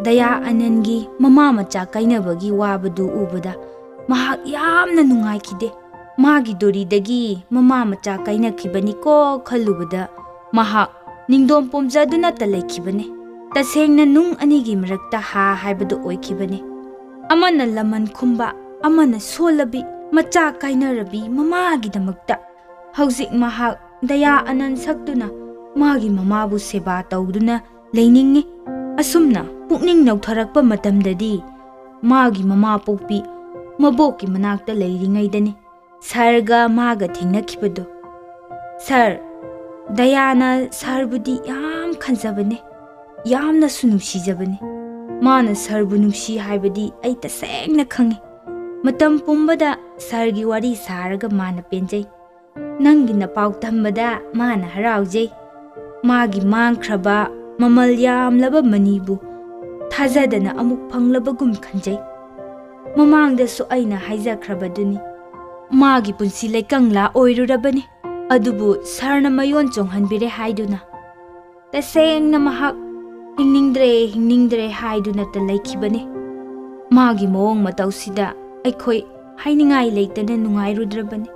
ꯗꯌꯥ ꯑꯅꯟꯒꯤ ꯃꯃꯥ ꯃꯆꯥ ꯀꯥꯏꯅꯕꯒꯤ ꯋꯥꯕꯗꯨ ꯎꯕꯗ ꯃꯍꯥꯛ ꯌꯥꯝꯅ ꯅꯨꯡꯉꯥꯏꯈꯤꯗꯦ꯫ ꯃꯥꯒꯤ ꯗꯣꯔꯤꯗꯒꯤ ꯃꯃꯥ ꯃꯆꯥ ꯀꯥꯏꯅꯈꯤꯕꯅꯤꯀꯣ ꯈꯜꯂꯨꯕꯗ ꯃꯍꯥꯛ ꯅꯤꯡꯗꯣꯝ ꯄꯣꯝꯖꯗꯨꯅꯇ ꯂꯩꯈꯤꯕꯅꯤ꯫ ꯇꯁꯦꯡꯅ ꯅꯨꯡ ꯑꯅꯤꯒꯤ ꯃꯔꯛꯇ ꯍꯥ ꯍꯥꯏꯕꯗꯨ ꯑꯣꯏꯈꯤꯕꯅꯤ꯫ ꯑꯃꯅ ꯂꯃꯟ ꯈꯨꯝꯕ, ꯑꯃꯅ ꯁꯣꯜꯂꯕꯤ, ꯃꯆꯥ ꯀꯥꯏꯅꯔꯕꯤ ꯃꯃꯥꯒꯤꯗꯃꯛꯇ꯫ ꯍꯧꯖꯤꯛ ꯃꯍꯥꯛ ꯗꯌꯥ ꯑꯅꯟ ꯁꯛꯇꯨꯅ ꯃꯥꯒꯤ ꯃꯃꯥꯕꯨ ꯁꯦꯕꯥ ꯇꯧꯗꯨꯅ ꯂꯩꯅꯤꯡꯏ꯫ ꯑꯁꯨꯝꯅ ꯄꯨꯛꯅꯤꯡ ꯅꯧꯊꯔꯛꯄ ꯃꯇꯝꯗꯗꯤ ꯃꯥꯒꯤ ꯃꯃꯥ ꯄꯣꯛꯄꯤ ꯃꯕꯣꯛꯀꯤ ꯃꯅꯥꯛꯇ ꯂꯩꯔꯤꯉꯩꯗꯅꯤ ꯁꯔꯒ ꯃꯥꯒ ꯊꯦꯡꯅꯈꯤꯕꯗꯨ꯫ ꯁꯔ, ꯗꯌꯥꯅ ꯁꯔꯕꯨꯗꯤ ꯌꯥꯝ ꯈꯟꯖꯕꯅꯦ, ꯌꯥꯝꯅꯁꯨ ꯅꯨꯡꯁꯤꯖꯕꯅꯦ꯫ ꯃꯥꯅ ꯁꯔꯕꯨ ꯅꯨꯡꯁꯤ ꯍꯥꯏꯕꯗꯤ ꯑꯩ ꯇꯁꯦꯡꯅ ꯈꯪꯉꯤ꯫ ꯃꯇꯝ ꯄꯨꯝꯕꯗ ꯁꯔꯒꯤ ꯋꯥꯔꯤ ꯁꯥꯔꯒ ꯃꯥꯅ ꯄꯦꯟꯖꯩ꯫ ꯅꯪꯒꯤ ꯅꯄꯥꯎ ꯇꯝꯕꯗ ꯃꯥꯅ ꯍꯔꯥꯎꯖꯩ꯫ ꯃꯥꯒꯤ ꯃꯥꯡꯈ꯭ꯔꯕ ꯃꯃꯜ ꯌꯥꯝꯂꯕ ꯃꯅꯤꯕꯨ ꯊꯥꯖꯗꯅ ꯑꯃꯨꯛ ꯐꯪꯂꯕꯒꯨꯝ ꯈꯟꯖꯩ꯫ ꯃꯃꯥꯡꯗꯁꯨ ꯑꯩꯅ ꯍꯥꯏꯖꯈ꯭ꯔꯕꯗꯨꯅꯤ, ꯃꯥꯒꯤ ꯄꯨꯟꯁꯤ ꯂꯩꯀꯪꯂꯥ ꯑꯣꯏꯔꯨꯔꯕꯅꯤ꯫ ꯑꯗꯨꯕꯨ ꯁꯔꯅ ꯃꯌꯣꯟ ꯆꯣꯡꯍꯟꯕꯤꯔꯦ ꯍꯥꯏꯗꯨꯅ꯫ ꯇꯁꯦꯡꯅ ꯃꯍꯥꯛ ꯍꯤꯡꯅꯤꯡꯗ꯭ꯔꯦ, ꯍꯤꯡꯅꯤꯡꯗ꯭ꯔꯦ ꯍꯥꯏꯗꯨꯅꯇ ꯂꯩꯈꯤꯕꯅꯤ꯫ ꯃꯥꯒꯤ ꯃꯑꯣꯡ ꯃꯇꯧꯁꯤꯗ ꯑꯩꯈꯣꯏ ꯍꯥꯏꯅꯤꯡꯉꯥꯏ ꯂꯩꯇꯅ ꯅꯨꯡꯉꯥꯏꯔꯨꯗ꯭ꯔꯕꯅꯤ꯫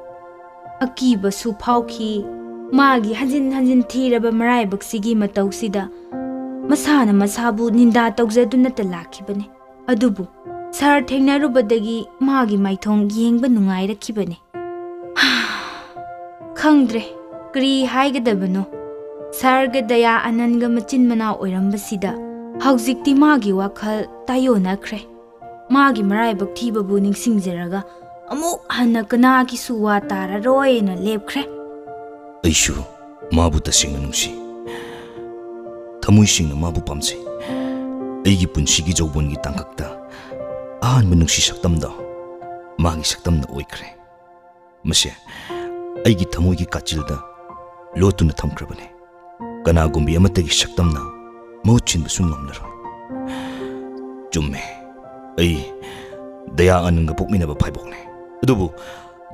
ꯑꯀꯤꯕꯁꯨ ꯐꯥꯎꯈꯤ꯫ ꯃꯥꯒꯤ ꯍꯟꯖꯤꯟ ꯍꯟꯖꯤꯟ ꯊꯤꯔꯕ ꯃꯔꯥꯏꯕꯛꯁꯤꯒꯤ ꯃꯇꯧꯁꯤꯗ ꯃꯁꯥꯅ ꯃꯁꯥꯕꯨ ꯅꯤꯟꯗꯥ ꯇꯧꯖꯗꯨꯅꯇ ꯂꯥꯛꯈꯤꯕꯅꯤ꯫ ꯑꯗꯨꯕꯨ ꯁꯥꯔ ꯊꯦꯡꯅꯔꯨꯕꯗꯒꯤ ꯃꯥꯒꯤ ꯃꯥꯏꯊꯣꯡ ꯌꯦꯡꯕ ꯅꯨꯡꯉꯥꯏꯔꯛꯈꯤꯕꯅꯤ꯫ ꯈꯪꯗ꯭ꯔꯦ ꯀꯔꯤ ꯍꯥꯏꯒꯗꯕꯅꯣ꯫ ꯁꯥꯔꯒ ꯗꯌꯥ ꯑꯅꯟꯒ ꯃꯆꯤꯟ ꯃꯅꯥꯎ ꯑꯣꯏꯔꯝꯕꯁꯤꯗ ꯍꯧꯖꯤꯛꯇꯤ ꯃꯥꯒꯤ ꯋꯥꯈꯜ ꯇꯥꯏꯌꯣꯟꯅꯈ꯭ꯔꯦ꯫ ꯃꯥꯒꯤ ꯃꯔꯥꯏꯕꯛ ꯊꯤꯕꯕꯨ ꯅꯤꯡꯁꯤꯡꯖꯔꯒ ꯑꯃꯨꯛ ꯍꯟꯅ ꯀꯅꯥꯒꯤꯁꯨ ꯋꯥ ꯇꯥꯔꯔꯣꯏꯅ ꯂꯦꯞꯈ꯭ꯔꯦ꯫ ꯑꯩꯁꯨ ꯃꯥꯕꯨ ꯇꯁꯦꯡꯅ ꯅꯨꯡꯁꯤ꯫ ꯊꯃꯣꯏ ꯁꯦꯡꯅ ꯃꯥꯕꯨ ꯄꯥꯝꯖꯩ꯫ ꯑꯩꯒꯤ ꯄꯨꯟꯁꯤꯒꯤ ꯖꯧꯕꯣꯟꯒꯤ ꯇꯥꯡꯀꯛꯇ ꯑꯍꯥꯟꯕ ꯅꯨꯡꯁꯤ ꯁꯛꯇꯝꯗꯣ ꯃꯥꯒꯤ ꯁꯛꯇꯝꯅ ꯑꯣꯏꯈ꯭ꯔꯦ꯫ ꯃꯁꯦ ꯑꯩꯒꯤ ꯊꯃꯣꯏꯒꯤ ꯀꯥꯆꯤꯜꯗ ꯂꯣꯠꯇꯨꯅ ꯊꯝꯈ꯭ꯔꯕꯅꯤ꯫ ꯀꯅꯥꯒꯨꯝꯕꯤ ꯑꯃꯠꯇꯒꯤ ꯁꯛꯇꯝꯅ ꯃꯍꯨꯠ ꯁꯤꯟꯕꯁꯨ ꯉꯝꯂꯔꯣꯏ꯫ ꯆꯨꯝꯃꯦ, ꯑꯩ ꯗꯌꯥ ꯑꯅꯟꯒ ꯄꯣꯛꯃꯤꯟꯅꯕ ꯐꯥꯏꯕꯣꯛꯅꯦ꯫ ꯑꯗꯨꯕꯨ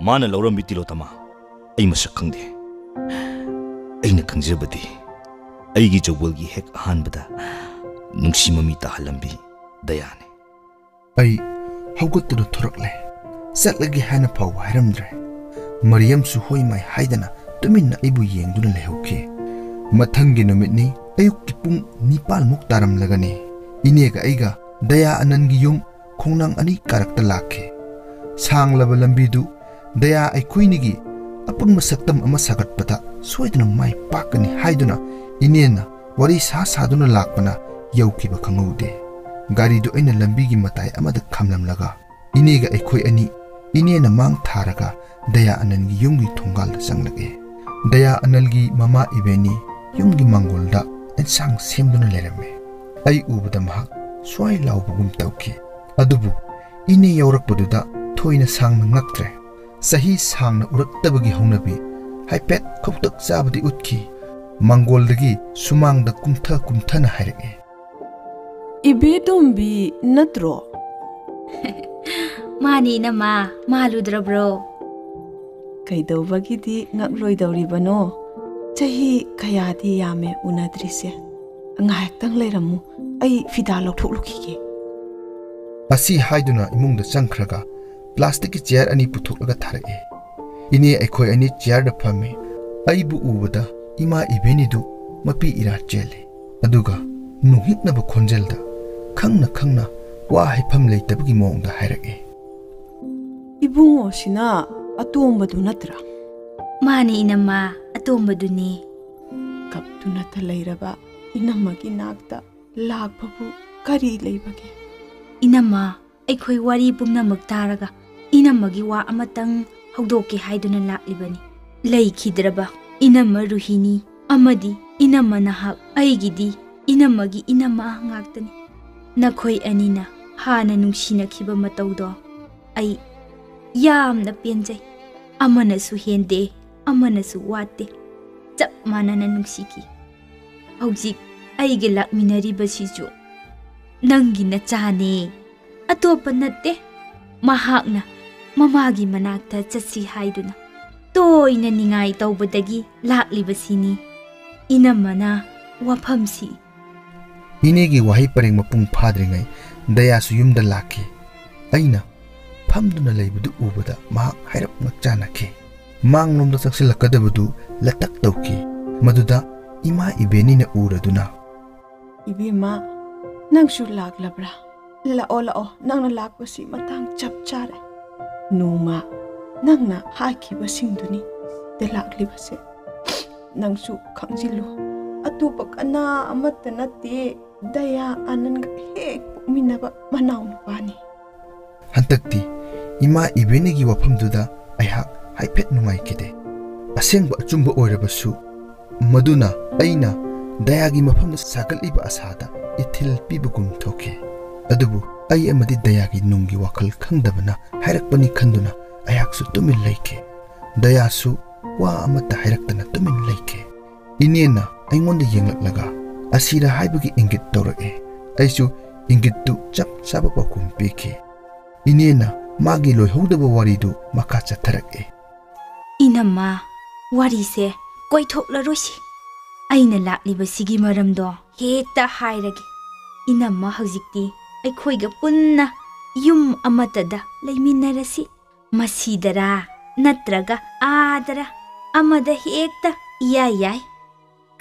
ꯃꯥꯅ ꯂꯧꯔꯝꯕꯤ ꯇꯤꯂꯣꯇꯃꯥ ꯑꯩ ꯃꯁꯛ ꯈꯪꯗꯦ꯫ ꯑꯩꯅ ꯈꯪꯖꯕꯗꯤ ꯑꯩꯒꯤ ꯖꯧꯕꯣꯜꯒꯤ ꯍꯦꯛ ꯑꯍꯥꯟꯕꯗ ꯅꯨꯡꯁꯤ ꯃꯃꯤ ꯇꯥꯍꯜꯂꯝꯕꯤ ꯗꯌꯥꯅꯤ꯫ ꯑꯩ ꯍꯧꯒꯠꯇꯨꯅ ꯊꯣꯔꯛꯂꯦ꯫ ꯆꯠꯂꯒꯦ ꯍꯥꯏꯅ ꯐꯥꯎꯕ ꯍꯥꯏꯔꯝꯗ꯭ꯔꯦ꯫ ꯃꯔꯤꯌꯝꯁꯨ ꯍꯣꯏ ꯃꯥꯏ ꯍꯥꯏꯗꯅ ꯇꯨꯃꯤꯟꯅ ꯑꯩꯕꯨ ꯌꯦꯡꯗꯨꯅ ꯂꯩꯍꯧꯈꯤ꯫ ꯃꯊꯪꯒꯤ ꯅꯨꯃꯤꯠꯅꯤ꯫ ꯑꯌꯨꯛꯀꯤ ꯄꯨꯡ ꯅꯤꯄꯥꯟꯃꯨꯛ ꯇꯥꯔꯝꯂꯒꯅꯤ꯫ ꯏꯅꯦꯒ ꯑꯩꯒ ꯗꯌꯥ ꯑꯅꯟꯒꯤ ꯌꯨꯝ ꯈꯣꯡꯅꯥꯡ ꯑꯅꯤ ꯀꯥꯔꯛꯇ ꯂꯥꯛꯈꯤ꯫ ꯁꯥꯡꯂꯕ ꯂꯝꯕꯤꯗꯨ ꯗꯌꯥ ꯑꯩꯈꯣꯏꯅꯤꯒꯤ ꯑꯄꯨꯟꯕ ꯁꯛꯇꯝ ꯑꯃ ꯁꯥꯒꯠꯄꯗ ꯁꯣꯏꯗꯅ ꯃꯥꯏ ꯄꯥꯛꯀꯅꯤ ꯍꯥꯏꯗꯨꯅ ꯏꯅꯦꯅ ꯋꯥꯔꯤ ꯁꯥ ꯁꯥꯗꯨꯅ ꯂꯥꯛꯄꯅ ꯌꯧꯈꯤꯕ ꯈꯪꯍꯧꯗꯦ꯫ ꯒꯥꯔꯤꯗꯨ ꯑꯩꯅ ꯂꯝꯕꯤꯒꯤ ꯃꯇꯥꯏ ꯑꯃꯗ ꯈꯥꯝꯂꯝꯂꯒ ꯏꯅꯦꯒ ꯑꯩꯈꯣꯏ ꯑꯅꯤ ꯏꯅꯦꯅ ꯃꯥꯡ ꯊꯥꯔꯒ ꯗꯌꯥ ꯑꯅꯟꯒꯤ ꯌꯨꯝꯒꯤ ꯊꯣꯡꯒꯥꯜꯗ ꯆꯪꯂꯛꯑꯦ꯫ ꯗꯌꯥ ꯑꯅꯟꯒꯤ ꯃꯃꯥ ꯏꯕꯦꯟꯅꯤ ꯌꯨꯝꯒꯤ ꯃꯥꯡꯒꯣꯜꯗ ꯑꯦꯟꯁꯥꯡ ꯁꯦꯝꯗꯨꯅ ꯂꯩꯔꯝꯃꯦ꯫ ꯑꯩ ꯎꯕꯗ ꯃꯍꯥꯛ ꯁ꯭ꯋꯥꯏ ꯂꯥꯎꯕꯒꯨꯝ ꯇꯧꯈꯤ꯫ ꯑꯗꯨꯕꯨ ꯏꯅꯦ ꯌꯥꯎꯔꯛꯄꯗꯨꯗ ꯊꯣꯏꯅ ꯁꯥꯡꯅ ꯉꯛꯇ꯭ꯔꯦ꯫ ꯆꯍꯤ ꯁꯥꯡꯅ ꯎꯔꯛꯇꯕꯒꯤ ꯍꯧꯅꯕꯤ ꯍꯥꯏꯐꯦꯠ ꯈꯧꯇꯛ ꯆꯥꯕꯗꯤ ꯎꯠꯈꯤ꯫ ꯃꯥꯡꯒꯣꯜꯗꯒꯤ ꯁꯨꯃꯥꯡꯗ ꯀꯨꯝꯊ ꯀꯨꯝꯊꯅ ꯍꯥꯏꯔꯛꯑꯦ꯫ "ꯏꯕꯦꯇꯣꯝꯕꯤ ꯅꯠꯇ꯭ꯔꯣ?" "ꯃꯥꯅꯤ, ꯏꯅꯝꯃ, ꯃꯥꯜꯂꯨꯗ꯭ꯔꯕ꯭ꯔꯣ?" "ꯀꯩꯗꯧꯕꯒꯤꯗꯤ ꯉꯛꯂꯣꯏꯗꯧꯔꯤꯕꯅꯣ? ꯆꯍꯤ ꯀꯌꯥꯗꯤ ꯌꯥꯝꯃꯦ ꯎꯅꯗ꯭ꯔꯤꯁꯦ꯫ ꯉꯥꯏꯍꯥꯛꯇꯪ ꯂꯩꯔꯝꯃꯨ, ꯑꯩ ꯐꯤꯗꯥ ꯂꯧꯊꯣꯛꯂꯨꯈꯤꯒꯦ꯫" ꯑꯁꯤ ꯍꯥꯏꯗꯨꯅ ꯏꯃꯨꯡꯗ ꯆꯪꯈ꯭ꯔꯒ ꯄ꯭ꯂꯥꯁꯇꯤꯛꯀꯤ ꯆꯤꯌꯔ ꯑꯅꯤ ꯄꯨꯊꯣꯛꯂꯒ ꯊꯥꯔꯛꯑꯦ꯫ ꯏꯅꯦ ꯑꯩꯈꯣꯏ ꯑꯅꯤ ꯆꯤꯌꯔꯗ ꯐꯝꯃꯤ꯫ ꯑꯩꯕꯨ ꯎꯕꯗ ꯏꯃꯥ ꯏꯕꯦꯟꯅꯤꯗꯨ ꯃꯄꯤ ꯏꯔꯥ ꯆꯦꯜꯂꯦ꯫ ꯑꯗꯨꯒ ꯅꯨꯡꯍꯤꯛꯅꯕ ꯈꯣꯟꯖꯦꯜꯗ ꯈꯪꯅ ꯈꯪꯅ ꯋꯥ ꯍꯥꯏꯐꯝ ꯂꯩꯇꯕꯒꯤ ꯃꯑꯣꯡꯗ ꯍꯥꯏꯔꯛꯑꯦ꯫ "ꯏꯕꯨꯡꯉꯣꯁꯤꯅ ꯑꯇꯣꯝꯕꯗꯨ ꯅꯠꯇ꯭ꯔꯥ?" "ꯃꯥꯅꯤ, ꯏꯅꯝꯃ, ꯑꯇꯣꯝꯕꯗꯨꯅꯤ꯫" "ꯀꯞꯇꯨꯅꯇ ꯂꯩꯔꯕ ꯏꯅꯝꯃꯒꯤ ꯅꯥꯛꯇ ꯂꯥꯛꯄꯕꯨ ꯀꯔꯤ ꯂꯩꯕꯒꯦ?" "ꯏꯅꯝꯃ, ꯑꯩꯈꯣꯏ ꯋꯥꯔꯤ ꯄꯨꯝꯅꯃꯛ ꯇꯥꯔꯒ ꯏꯅꯝꯃꯒꯤ ꯋꯥ ꯑꯃꯇꯪ ꯍꯧꯗꯣꯛꯀꯦ ꯍꯥꯏꯗꯨꯅ ꯂꯥꯛꯂꯤꯕꯅꯤ꯫ ꯂꯩꯈꯤꯗ꯭ꯔꯕ ꯏꯅꯝꯃ ꯔꯨꯍꯤꯅꯤ ꯑꯃꯗꯤ ꯏꯅꯝꯃ ꯅꯍꯥꯛ ꯑꯩꯒꯤꯗꯤ ꯏꯅꯝꯃꯒꯤ ꯏꯅꯝꯃ ꯉꯥꯛꯇꯅꯤ꯫ ꯅꯈꯣꯏ ꯑꯅꯤꯅ ꯍꯥꯟꯅ ꯅꯨꯡꯁꯤꯅꯈꯤꯕ ꯃꯇꯧꯗꯣ ꯑꯩ ꯌꯥꯝꯅ ꯄꯦꯟꯖꯩ꯫ ꯑꯃꯅꯁꯨ ꯍꯦꯟꯗꯦ, ꯑꯃꯅꯁꯨ ꯋꯥꯠꯇꯦ꯫ ꯆꯞ ꯃꯥꯟꯅꯅ ꯅꯨꯡꯁꯤꯈꯤ꯫ ꯍꯧꯖꯤꯛ ꯑꯩꯒ ꯂꯥꯛꯃꯤꯟꯅꯔꯤꯕꯁꯤꯁꯨ ꯅꯪꯒꯤ ꯅꯆꯥꯅꯦ, ꯑꯇꯣꯞꯄ ꯅꯠꯇꯦ꯫" ꯃꯍꯥꯛꯅ ꯃꯃꯥꯒꯤ ꯃꯅꯥꯛꯇ ꯆꯠꯁꯤ ꯍꯥꯏꯗꯨꯅ ꯇꯣꯏꯅ ꯅꯤꯡꯉꯥꯏ ꯇꯧꯕꯗꯒꯤ ꯂꯥꯛꯂꯤꯕꯁꯤꯅꯤ꯫ ꯏꯅꯝꯃꯅ ꯋꯥꯐꯝꯁꯤ꯫ ꯏꯅꯦꯒꯤ ꯋꯥꯍꯩ ꯄꯔꯦꯡ ꯃꯄꯨꯡ ꯐꯥꯗ꯭ꯔꯤꯉꯩ ꯗꯌꯥꯁꯨ ꯌꯨꯝꯗ ꯂꯥꯛꯈꯤ꯫ ꯑꯩꯅ ꯐꯝꯗꯨꯅ ꯂꯩꯕꯗꯨ ꯎꯕꯗ ꯃꯍꯥꯛ ꯍꯥꯏꯔꯞ ꯉꯛꯆꯥꯅꯈꯤ꯫ ꯃꯥꯡꯂꯣꯝꯗ ꯆꯪꯁꯤꯜꯂꯛꯀꯗꯕꯗꯨ ꯂꯇꯛ ꯇꯧꯈꯤ꯫ ꯃꯗꯨꯗ ꯏꯃꯥ ꯏꯕꯦꯟꯅꯤꯅ ꯎꯔꯗꯨꯅ, "ꯏꯕꯦꯝꯃ, ꯅꯪꯁꯨ ꯂꯥꯛꯂꯕ꯭ꯔꯥ? ꯂꯥꯛꯑꯣ, ꯂꯥꯛꯑꯣ, ꯅꯪꯅ ꯂꯥꯛꯄꯁꯤ ꯃꯇꯥꯡ ꯆꯞ ꯆꯥꯔꯦ꯫ ꯅꯣꯡꯃ ꯅꯪꯅ ꯍꯥꯏꯈꯤꯕꯁꯤꯡꯗꯨꯅꯤ ꯗ ꯂꯥꯛꯂꯤꯕꯁꯦ꯫ ꯅꯪꯁꯨ ꯈꯪꯖꯤꯜꯂꯨ, ꯑꯇꯣꯞꯄ ꯀꯅꯥ ꯑꯃꯠꯇ ꯅꯠꯇꯦ, ꯗꯌꯥ ꯑꯅꯟꯒ ꯍꯦꯛ ꯄꯣꯛꯃꯤꯟꯅꯕ ꯃꯅꯥꯎꯅꯨꯄꯥꯅꯤ"꯫ ꯍꯟꯗꯛꯇꯤ ꯏꯃꯥ ꯏꯕꯦꯟꯅꯤꯒꯤ ꯋꯥꯐꯝꯗꯨꯗ ꯑꯩꯍꯥꯛ ꯍꯥꯏꯐꯦꯠ ꯅꯨꯡꯉꯥꯏꯈꯤꯗꯦ꯫ ꯑꯁꯦꯡꯕ ꯑꯆꯨꯝꯕ ꯑꯣꯏꯔꯕꯁꯨ, ꯃꯗꯨꯅ ꯑꯩꯅ ꯗꯌꯥꯒꯤ ꯃꯐꯝꯗ ꯁꯥꯒꯠꯂꯤꯕ ꯑꯁꯥꯗ ꯏꯊꯤꯜ ꯄꯤꯕꯒꯨꯝ ꯊꯣꯛꯈꯤ꯫ ꯑꯗꯨꯕꯨ ꯑꯩ ꯑꯃꯗꯤ ꯗꯌꯥꯒꯤ ꯅꯨꯡꯒꯤ ꯋꯥꯈꯜ ꯈꯪꯗꯕꯅ ꯍꯥꯏꯔꯛꯄꯅꯤ ꯈꯟꯗꯨꯅ ꯑꯩꯍꯥꯛꯁꯨ ꯇꯨꯃꯤꯟ ꯂꯩꯈꯤ꯫ ꯗꯌꯥꯁꯨ ꯋꯥ ꯑꯃꯠꯇ ꯍꯥꯏꯔꯛꯇꯅ ꯇꯨꯃꯤꯟ ꯂꯩꯈꯤ꯫ ꯏꯅꯦꯅ ꯑꯩꯉꯣꯟꯗ ꯌꯦꯡꯂꯛꯂꯒ ꯑꯁꯤꯔ ꯍꯥꯏꯕꯒꯤ ꯏꯪꯒꯤꯠ ꯇꯧꯔꯛꯑꯦ꯫ ꯑꯩꯁꯨ ꯏꯪꯒꯤꯠꯇꯨ ꯆꯞ ꯆꯥꯕ ꯄꯥꯎꯈꯨꯝ ꯄꯤꯈꯤ꯫ ꯏꯅꯦꯅ ꯃꯥꯒꯤ ꯂꯣꯏꯍꯧꯗꯕ ꯋꯥꯔꯤꯗꯨ ꯃꯈꯥ ꯆꯠꯊꯔꯛꯑꯦ꯫ "ꯏꯅꯝꯃ, ꯋꯥꯔꯤꯁꯦ ꯀꯣꯏꯊꯣꯛꯂꯔꯣꯏꯁꯤ꯫ ꯑꯩꯅ ꯂꯥꯛꯂꯤꯕꯁꯤꯒꯤ ꯃꯔꯝꯗꯣ ꯍꯦꯛꯇ ꯍꯥꯏꯔꯒꯦ꯫ ꯏꯅꯝꯃ ꯍꯧꯖꯤꯛꯇꯤ ꯑꯩꯈꯣꯏꯒ ꯄꯨꯟꯅ ꯌꯨꯝ ꯑꯃꯠꯇꯗ ꯂꯩꯃꯤꯟꯅꯔꯁꯤ꯫ ꯃꯁꯤꯗꯔꯥ ꯅꯠꯇ꯭ꯔꯒ ꯑꯥꯗꯔꯥ ꯑꯃꯗ ꯍꯦꯛꯇ ꯏꯌꯥ ꯌꯥꯏ꯫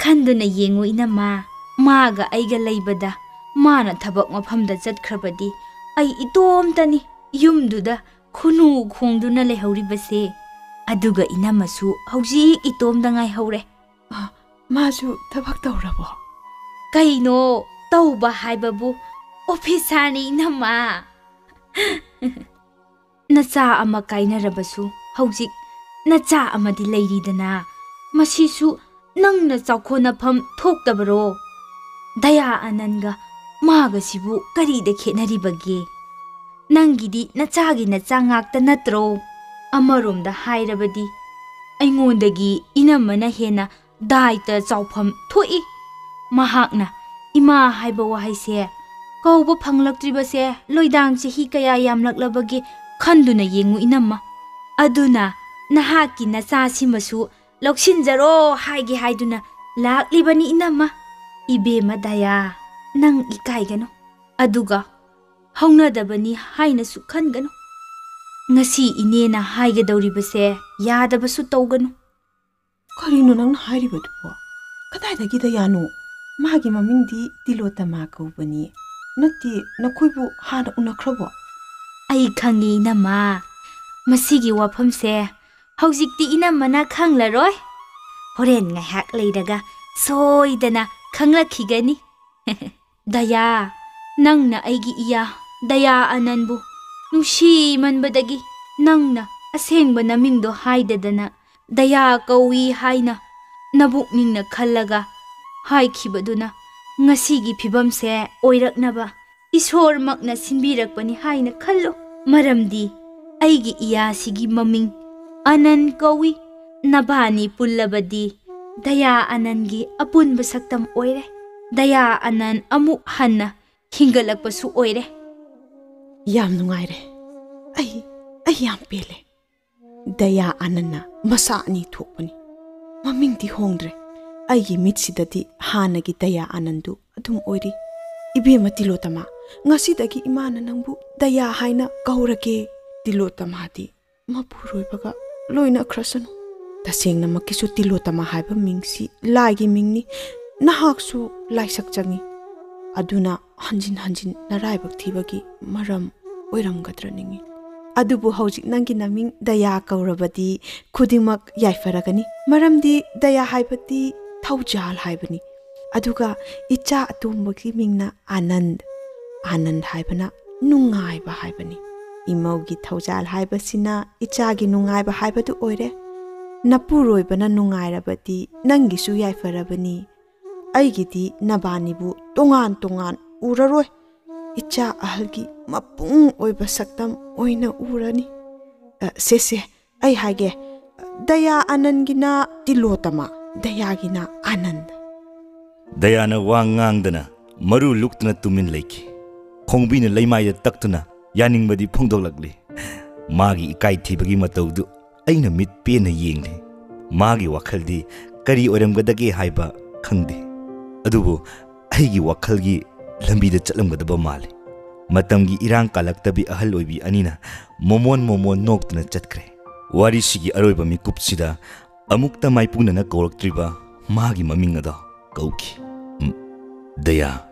ꯈꯟꯗꯨꯅ ꯌꯦꯡꯉꯨ ꯏꯅꯝꯃ, ꯃꯥꯒ ꯑꯩꯒ ꯂꯩꯕꯗ ꯃꯥꯅ ꯊꯕꯛ ꯃꯐꯝꯗ ꯆꯠꯈ꯭ꯔꯕꯗꯤ ꯑꯩ ꯏꯇꯣꯝꯇꯅꯤ ꯌꯨꯝꯗꯨꯗ ꯈꯨꯅꯨ ꯈꯣꯡꯗꯨꯅ ꯂꯩꯍꯧꯔꯤꯕꯁꯦ꯫ ꯑꯗꯨꯒ ꯏꯅꯝꯃꯁꯨ ꯍꯧꯖꯤꯛ ꯏꯇꯣꯝꯗ ꯉꯥꯏꯍꯧꯔꯦ"꯫ "ꯑ, ꯃꯥꯁꯨ ꯊꯕꯛ ꯇꯧꯔꯕꯣ?" "ꯀꯩꯅꯣ, ꯇꯧꯕ ꯍꯥꯏꯕꯕꯨ ꯑꯣꯐꯤꯁꯥꯔꯅꯤ ꯏꯅꯝꯃ"꯫ "ꯅꯆꯥ ꯑꯃ ꯀꯥꯏꯅꯔꯕꯁꯨ ꯍꯧꯖꯤꯛ ꯅꯆꯥ ꯑꯃꯗꯤ ꯂꯩꯔꯤꯗꯅ, ꯃꯁꯤꯁꯨ ꯅꯪꯅ ꯆꯥꯎꯈꯣꯟꯅꯐꯝ ꯊꯣꯛꯇꯕꯔꯣ? ꯗꯌꯥ ꯑꯅꯟꯒ ꯃꯥꯒꯁꯤꯕꯨ ꯀꯔꯤꯗ ꯈꯦꯠꯅꯔꯤꯕꯒꯦ? ꯅꯪꯒꯤꯗꯤ ꯅꯆꯥꯒꯤ ꯅꯆꯥ ꯉꯥꯛꯇ ꯅꯠꯇ꯭ꯔꯣ? ꯑꯃꯔꯣꯝꯗ ꯍꯥꯏꯔꯕꯗꯤ ꯑꯩꯉꯣꯟꯗꯒꯤ ꯏꯅꯝꯃꯅ ꯍꯦꯟꯅ ꯗꯥꯏꯇ ꯆꯥꯎꯐꯝ ꯊꯣꯛꯏ꯫ ꯃꯍꯥꯛꯅ ꯏꯃꯥ ꯍꯥꯏꯕ ꯋꯥꯍꯩꯁꯦ ꯀꯧꯕ ꯐꯪꯂꯛꯇ꯭ꯔꯤꯕꯁꯦ ꯂꯣꯏꯗꯥꯡ ꯆꯍꯤ ꯀꯌꯥ ꯌꯥꯝꯂꯛꯂꯕꯒꯦ ꯈꯟꯗꯨꯅ ꯌꯦꯡꯉꯨ ꯏꯅꯝꯃ꯫ ꯑꯗꯨꯅ ꯅꯍꯥꯛꯀꯤ ꯅꯆꯥꯁꯤꯃꯁꯨ ꯂꯧꯁꯤꯟꯖꯔꯣ ꯍꯥꯏꯒꯦ ꯍꯥꯏꯗꯨꯅ ꯂꯥꯛꯂꯤꯕꯅꯤ ꯏꯅꯝꯃ꯫ ꯏꯕꯦꯝꯃ ꯗꯌꯥ, ꯅꯪ ꯏꯀꯥꯏꯒꯅꯨ꯫ ꯑꯗꯨꯒ ꯍꯧꯅꯗꯕꯅꯤ ꯍꯥꯏꯅꯁꯨ ꯈꯟꯒꯅꯨ꯫ ꯉꯁꯤ ꯏꯅꯦꯅ ꯍꯥꯏꯒꯗꯧꯔꯤꯕꯁꯦ ꯌꯥꯗꯕꯁꯨ ꯇꯧꯒꯅꯨ"꯫ "ꯀꯔꯤꯅꯣ ꯅꯪꯅ ꯍꯥꯏꯔꯤꯕꯗꯨꯕꯣ?" ꯀꯗꯥꯏꯗꯒꯤ ꯗꯌꯥꯅꯣ? ꯃꯥꯒꯤ ꯃꯃꯤꯡꯗꯤ ꯇꯤꯂꯣꯇꯃꯥ ꯀꯧꯕꯅꯤ꯫ ꯅꯠꯇꯦ, ꯅꯈꯣꯏꯕꯨ ꯍꯥꯟꯅ ꯎꯅꯈ꯭ꯔꯕꯣ? ꯑꯩ ꯈꯪꯉꯤ, ꯏꯅꯝꯃ꯫ ꯃꯁꯤꯒꯤ ꯋꯥꯐꯝꯁꯦ ꯍꯧꯖꯤꯛꯇꯤ ꯏꯅꯝꯃꯅ ꯈꯪꯂꯔꯣꯏ꯫ ꯍꯣꯔꯦꯟ ꯉꯥꯏꯍꯥꯛ ꯂꯩꯔꯒ ꯁꯣꯏꯗꯅ ꯈꯪꯂꯛꯈꯤꯒꯅꯤ꯫ ꯗꯌꯥ, ꯅꯪꯅ ꯑꯩꯒꯤ ꯏꯌꯥ ꯗꯌꯥ ꯑꯅꯟꯕꯨ ꯅꯨꯡꯁꯤꯃꯟꯕꯗꯒꯤ ꯅꯪꯅ ꯑꯁꯦꯡꯕ ꯅꯃꯤꯡꯗꯣ ꯍꯥꯏꯗꯗꯅ ꯗꯌꯥ ꯀꯧꯏ ꯍꯥꯏꯅ ꯅꯕꯨꯛꯅꯤꯡꯅ ꯈꯜꯂꯒ ꯍꯥꯏꯈꯤꯕꯗꯨꯅ ꯉꯁꯤꯒꯤ ꯐꯤꯕꯝꯁꯦ ꯑꯣꯏꯔꯛꯅꯕ ꯏꯁꯣꯔꯃꯛꯅ ꯁꯤꯟꯕꯤꯔꯛꯄꯅꯤ ꯍꯥꯏꯅ ꯈꯜꯂꯨ꯫ ꯃꯔꯝꯗꯤ ꯑꯩꯒꯤ ꯏꯌꯥꯁꯤꯒꯤ ꯃꯃꯤꯡ ꯑꯅꯟ ꯀꯧꯏ꯫ ꯅꯕꯥꯅꯤ ꯄꯨꯜꯂꯕꯗꯤ ꯗꯌꯥ ꯑꯅꯟꯒꯤ ꯑꯄꯨꯟꯕ ꯁꯛꯇꯝ ꯑꯣꯏꯔꯦ꯫ ꯗꯌꯥ ꯑꯅꯟ ꯑꯃꯨꯛ ꯍꯟꯅ ꯍꯤꯡꯒꯠꯂꯛꯄꯁꯨ ꯑꯣꯏꯔꯦ꯫ ꯌꯥꯝ ꯅꯨꯡꯉꯥꯏꯔꯦ꯫ ꯑꯩ, ꯑꯩ ꯌꯥꯝ ꯄꯦꯜꯂꯦ꯫ ꯗꯌꯥ ꯑꯅꯟꯅ ꯃꯆꯥ ꯑꯅꯤ ꯊꯣꯛꯄꯅꯤ꯫ ꯃꯃꯤꯡꯗꯤ ꯍꯣꯡꯗ꯭ꯔꯦ꯫ ꯑꯩꯒꯤ ꯃꯤꯠꯁꯤꯗꯗꯤ ꯍꯥꯟꯅꯒꯤ ꯗꯌꯥ ꯑꯅꯟꯗꯨ ꯑꯗꯨꯝ ꯑꯣꯏꯔꯤ꯫ ꯏꯕꯦꯝꯃ ꯇꯤꯂꯣꯇꯃꯥ, ꯉꯁꯤꯗꯒꯤ ꯏꯃꯥꯅ ꯅꯪꯕꯨ ꯗꯌꯥ ꯍꯥꯏꯅ ꯀꯧꯔꯒꯦ꯫ ꯇꯤꯂꯣꯇꯃꯥꯗꯤ ꯃꯄꯨꯔꯣꯏꯕꯒ ꯂꯣꯏꯅꯈ꯭ꯔꯁꯅꯨ꯫ ꯇꯁꯦꯡꯅꯃꯛꯀꯤꯁꯨ ꯇꯤꯂꯣꯇꯃꯥ ꯍꯥꯏꯕ ꯃꯤꯡꯁꯤ ꯂꯥꯏꯒꯤ ꯃꯤꯡꯅꯤ꯫ ꯅꯍꯥꯛꯁꯨ ꯂꯥꯏꯁꯛ ꯆꯪꯏ꯫ ꯑꯗꯨꯅ ꯍꯟꯖꯤꯟ ꯍꯟꯖꯤꯟ ꯅꯔꯥꯏꯕꯛ ꯊꯤꯕꯒꯤ ꯃꯔꯝ ꯑꯣꯏꯔꯝꯒꯗ꯭ꯔ ꯅꯤꯡꯏ꯫ ꯑꯗꯨꯕꯨ ꯍꯧꯖꯤꯛ ꯅꯪꯒꯤ ꯅꯃꯤꯡ ꯗꯌꯥ ꯀꯧꯔꯕꯗꯤ ꯈꯨꯗꯤꯡꯃꯛ ꯌꯥꯏꯐꯔꯒꯅꯤ꯫ ꯃꯔꯝꯗꯤ ꯗꯌꯥ ꯍꯥꯏꯕꯗꯤ ꯊꯧꯖꯥꯜ ꯍꯥꯏꯕꯅꯤ꯫ ꯑꯗꯨꯒ ꯏꯆꯥ ꯑꯇꯣꯝꯕꯒꯤ ꯃꯤꯡꯅ ꯑꯥꯅꯟꯗ꯫ ꯑꯥꯅꯟꯗ ꯍꯥꯏꯕꯅ ꯅꯨꯡꯉꯥꯏꯕ ꯍꯥꯏꯕꯅꯤ꯫ ꯏꯃꯧꯒꯤ ꯊꯧꯖꯥꯜ ꯍꯥꯏꯕꯁꯤꯅ ꯏꯆꯥꯒꯤ ꯅꯨꯡꯉꯥꯏꯕ ꯍꯥꯏꯕꯗꯨ ꯑꯣꯏꯔꯦ꯫ ꯅꯄꯨꯔꯣꯏꯕꯅ ꯅꯨꯡꯉꯥꯏꯔꯕꯗꯤ ꯅꯪꯒꯤꯁꯨ ꯌꯥꯏꯐꯔꯕꯅꯤ꯫ ꯑꯩꯒꯤꯗꯤ ꯅꯕꯥꯅꯤꯕꯨ ꯇꯣꯉꯥꯟ ꯇꯣꯉꯥꯟ ꯎꯔꯔꯣꯏ꯫ ꯏꯆꯥ ꯑꯍꯜꯒꯤ ꯃꯄꯨꯡ ꯑꯣꯏꯕ ꯁꯛꯇꯝ ꯑꯣꯏꯅ ꯎꯔꯅꯤ꯫ ꯑ, ꯁꯦ, ꯁꯦ, ꯑꯩ ꯍꯥꯏꯒꯦ, ꯗꯌꯥ ꯑꯥꯅꯟꯒꯤꯅ ꯇꯤꯂꯣꯇꯃꯥ, ꯗꯌꯥꯒꯤꯅ ꯑꯥꯅꯟꯗ꯫ ꯗꯌꯥꯅ ꯋꯥ ꯉꯥꯡꯗꯅ ꯃꯔꯨ ꯂꯨꯛꯇꯨꯅ ꯇꯨꯃꯤꯟ ꯂꯩꯈꯤ꯫ ꯈꯣꯡꯕꯤꯅ ꯂꯩꯃꯥꯏꯗ ꯇꯛꯇꯨꯅ ꯌꯥꯅꯤꯡꯕꯗꯤ ꯐꯣꯡꯗꯣꯛꯂꯛꯂꯤ꯫ ꯃꯥꯒꯤ ꯏꯀꯥꯏ ꯊꯤꯕꯒꯤ ꯃꯇꯧꯗꯨ ꯑꯩꯅ ꯃꯤꯠ ꯄꯦꯟꯅ ꯌꯦꯡꯂꯤ꯫ ꯃꯥꯒꯤ ꯋꯥꯈꯜꯗꯤ ꯀꯔꯤ ꯑꯣꯏꯔꯝꯒꯗꯒꯦ ꯍꯥꯏꯕ ꯈꯪꯗꯦ꯫ ꯑꯗꯨꯕꯨ ꯑꯩꯒꯤ ꯋꯥꯈꯜꯒꯤ ꯂꯝꯕꯤꯗ ꯆꯠꯂꯝꯒꯗꯕ ꯃꯥꯜꯂꯤ꯫ ꯃꯇꯝꯒꯤ ꯏꯔꯥꯡ ꯀꯥꯂꯛꯇꯕꯤ ꯑꯍꯜ ꯑꯣꯏꯕꯤ ꯑꯅꯤꯅ ꯃꯣꯃꯣꯟ ꯃꯣꯃꯣꯟ ꯅꯣꯛꯇꯨꯅ ꯆꯠꯈ꯭ꯔꯦ꯫ ꯋꯥꯔꯤꯁꯤꯒꯤ ꯑꯔꯣꯏꯕ ꯃꯤꯀꯨꯞꯁꯤꯗ ꯑꯃꯨꯛꯇ ꯃꯥꯏꯄꯨꯅꯅ ꯀꯧꯔꯛꯇ꯭ꯔꯤꯕ ꯃꯥꯒꯤ ꯃꯃꯤꯡ ꯑꯗꯣ ꯀꯧꯈꯤ꯫ ꯎꯝ, ꯗꯌꯥ꯫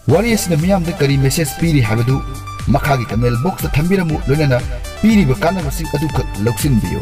ꯋꯥꯔꯤ ꯑꯁꯤꯅ ꯃꯤꯌꯥꯝꯗ ꯀꯔꯤ message ꯄꯤꯔꯤ ꯍꯥꯏꯕꯗꯨ ꯃꯈꯥꯒꯤ comment box ꯇ ꯊꯝꯕꯤꯔꯝꯃꯨ, ꯂꯣꯏꯅꯅ ꯄꯤꯔꯤꯕ ꯀꯥꯟꯅꯕꯁꯤꯡ ꯑꯗꯨꯈꯛ ꯂꯧꯁꯤꯟꯕꯤꯌꯨ꯫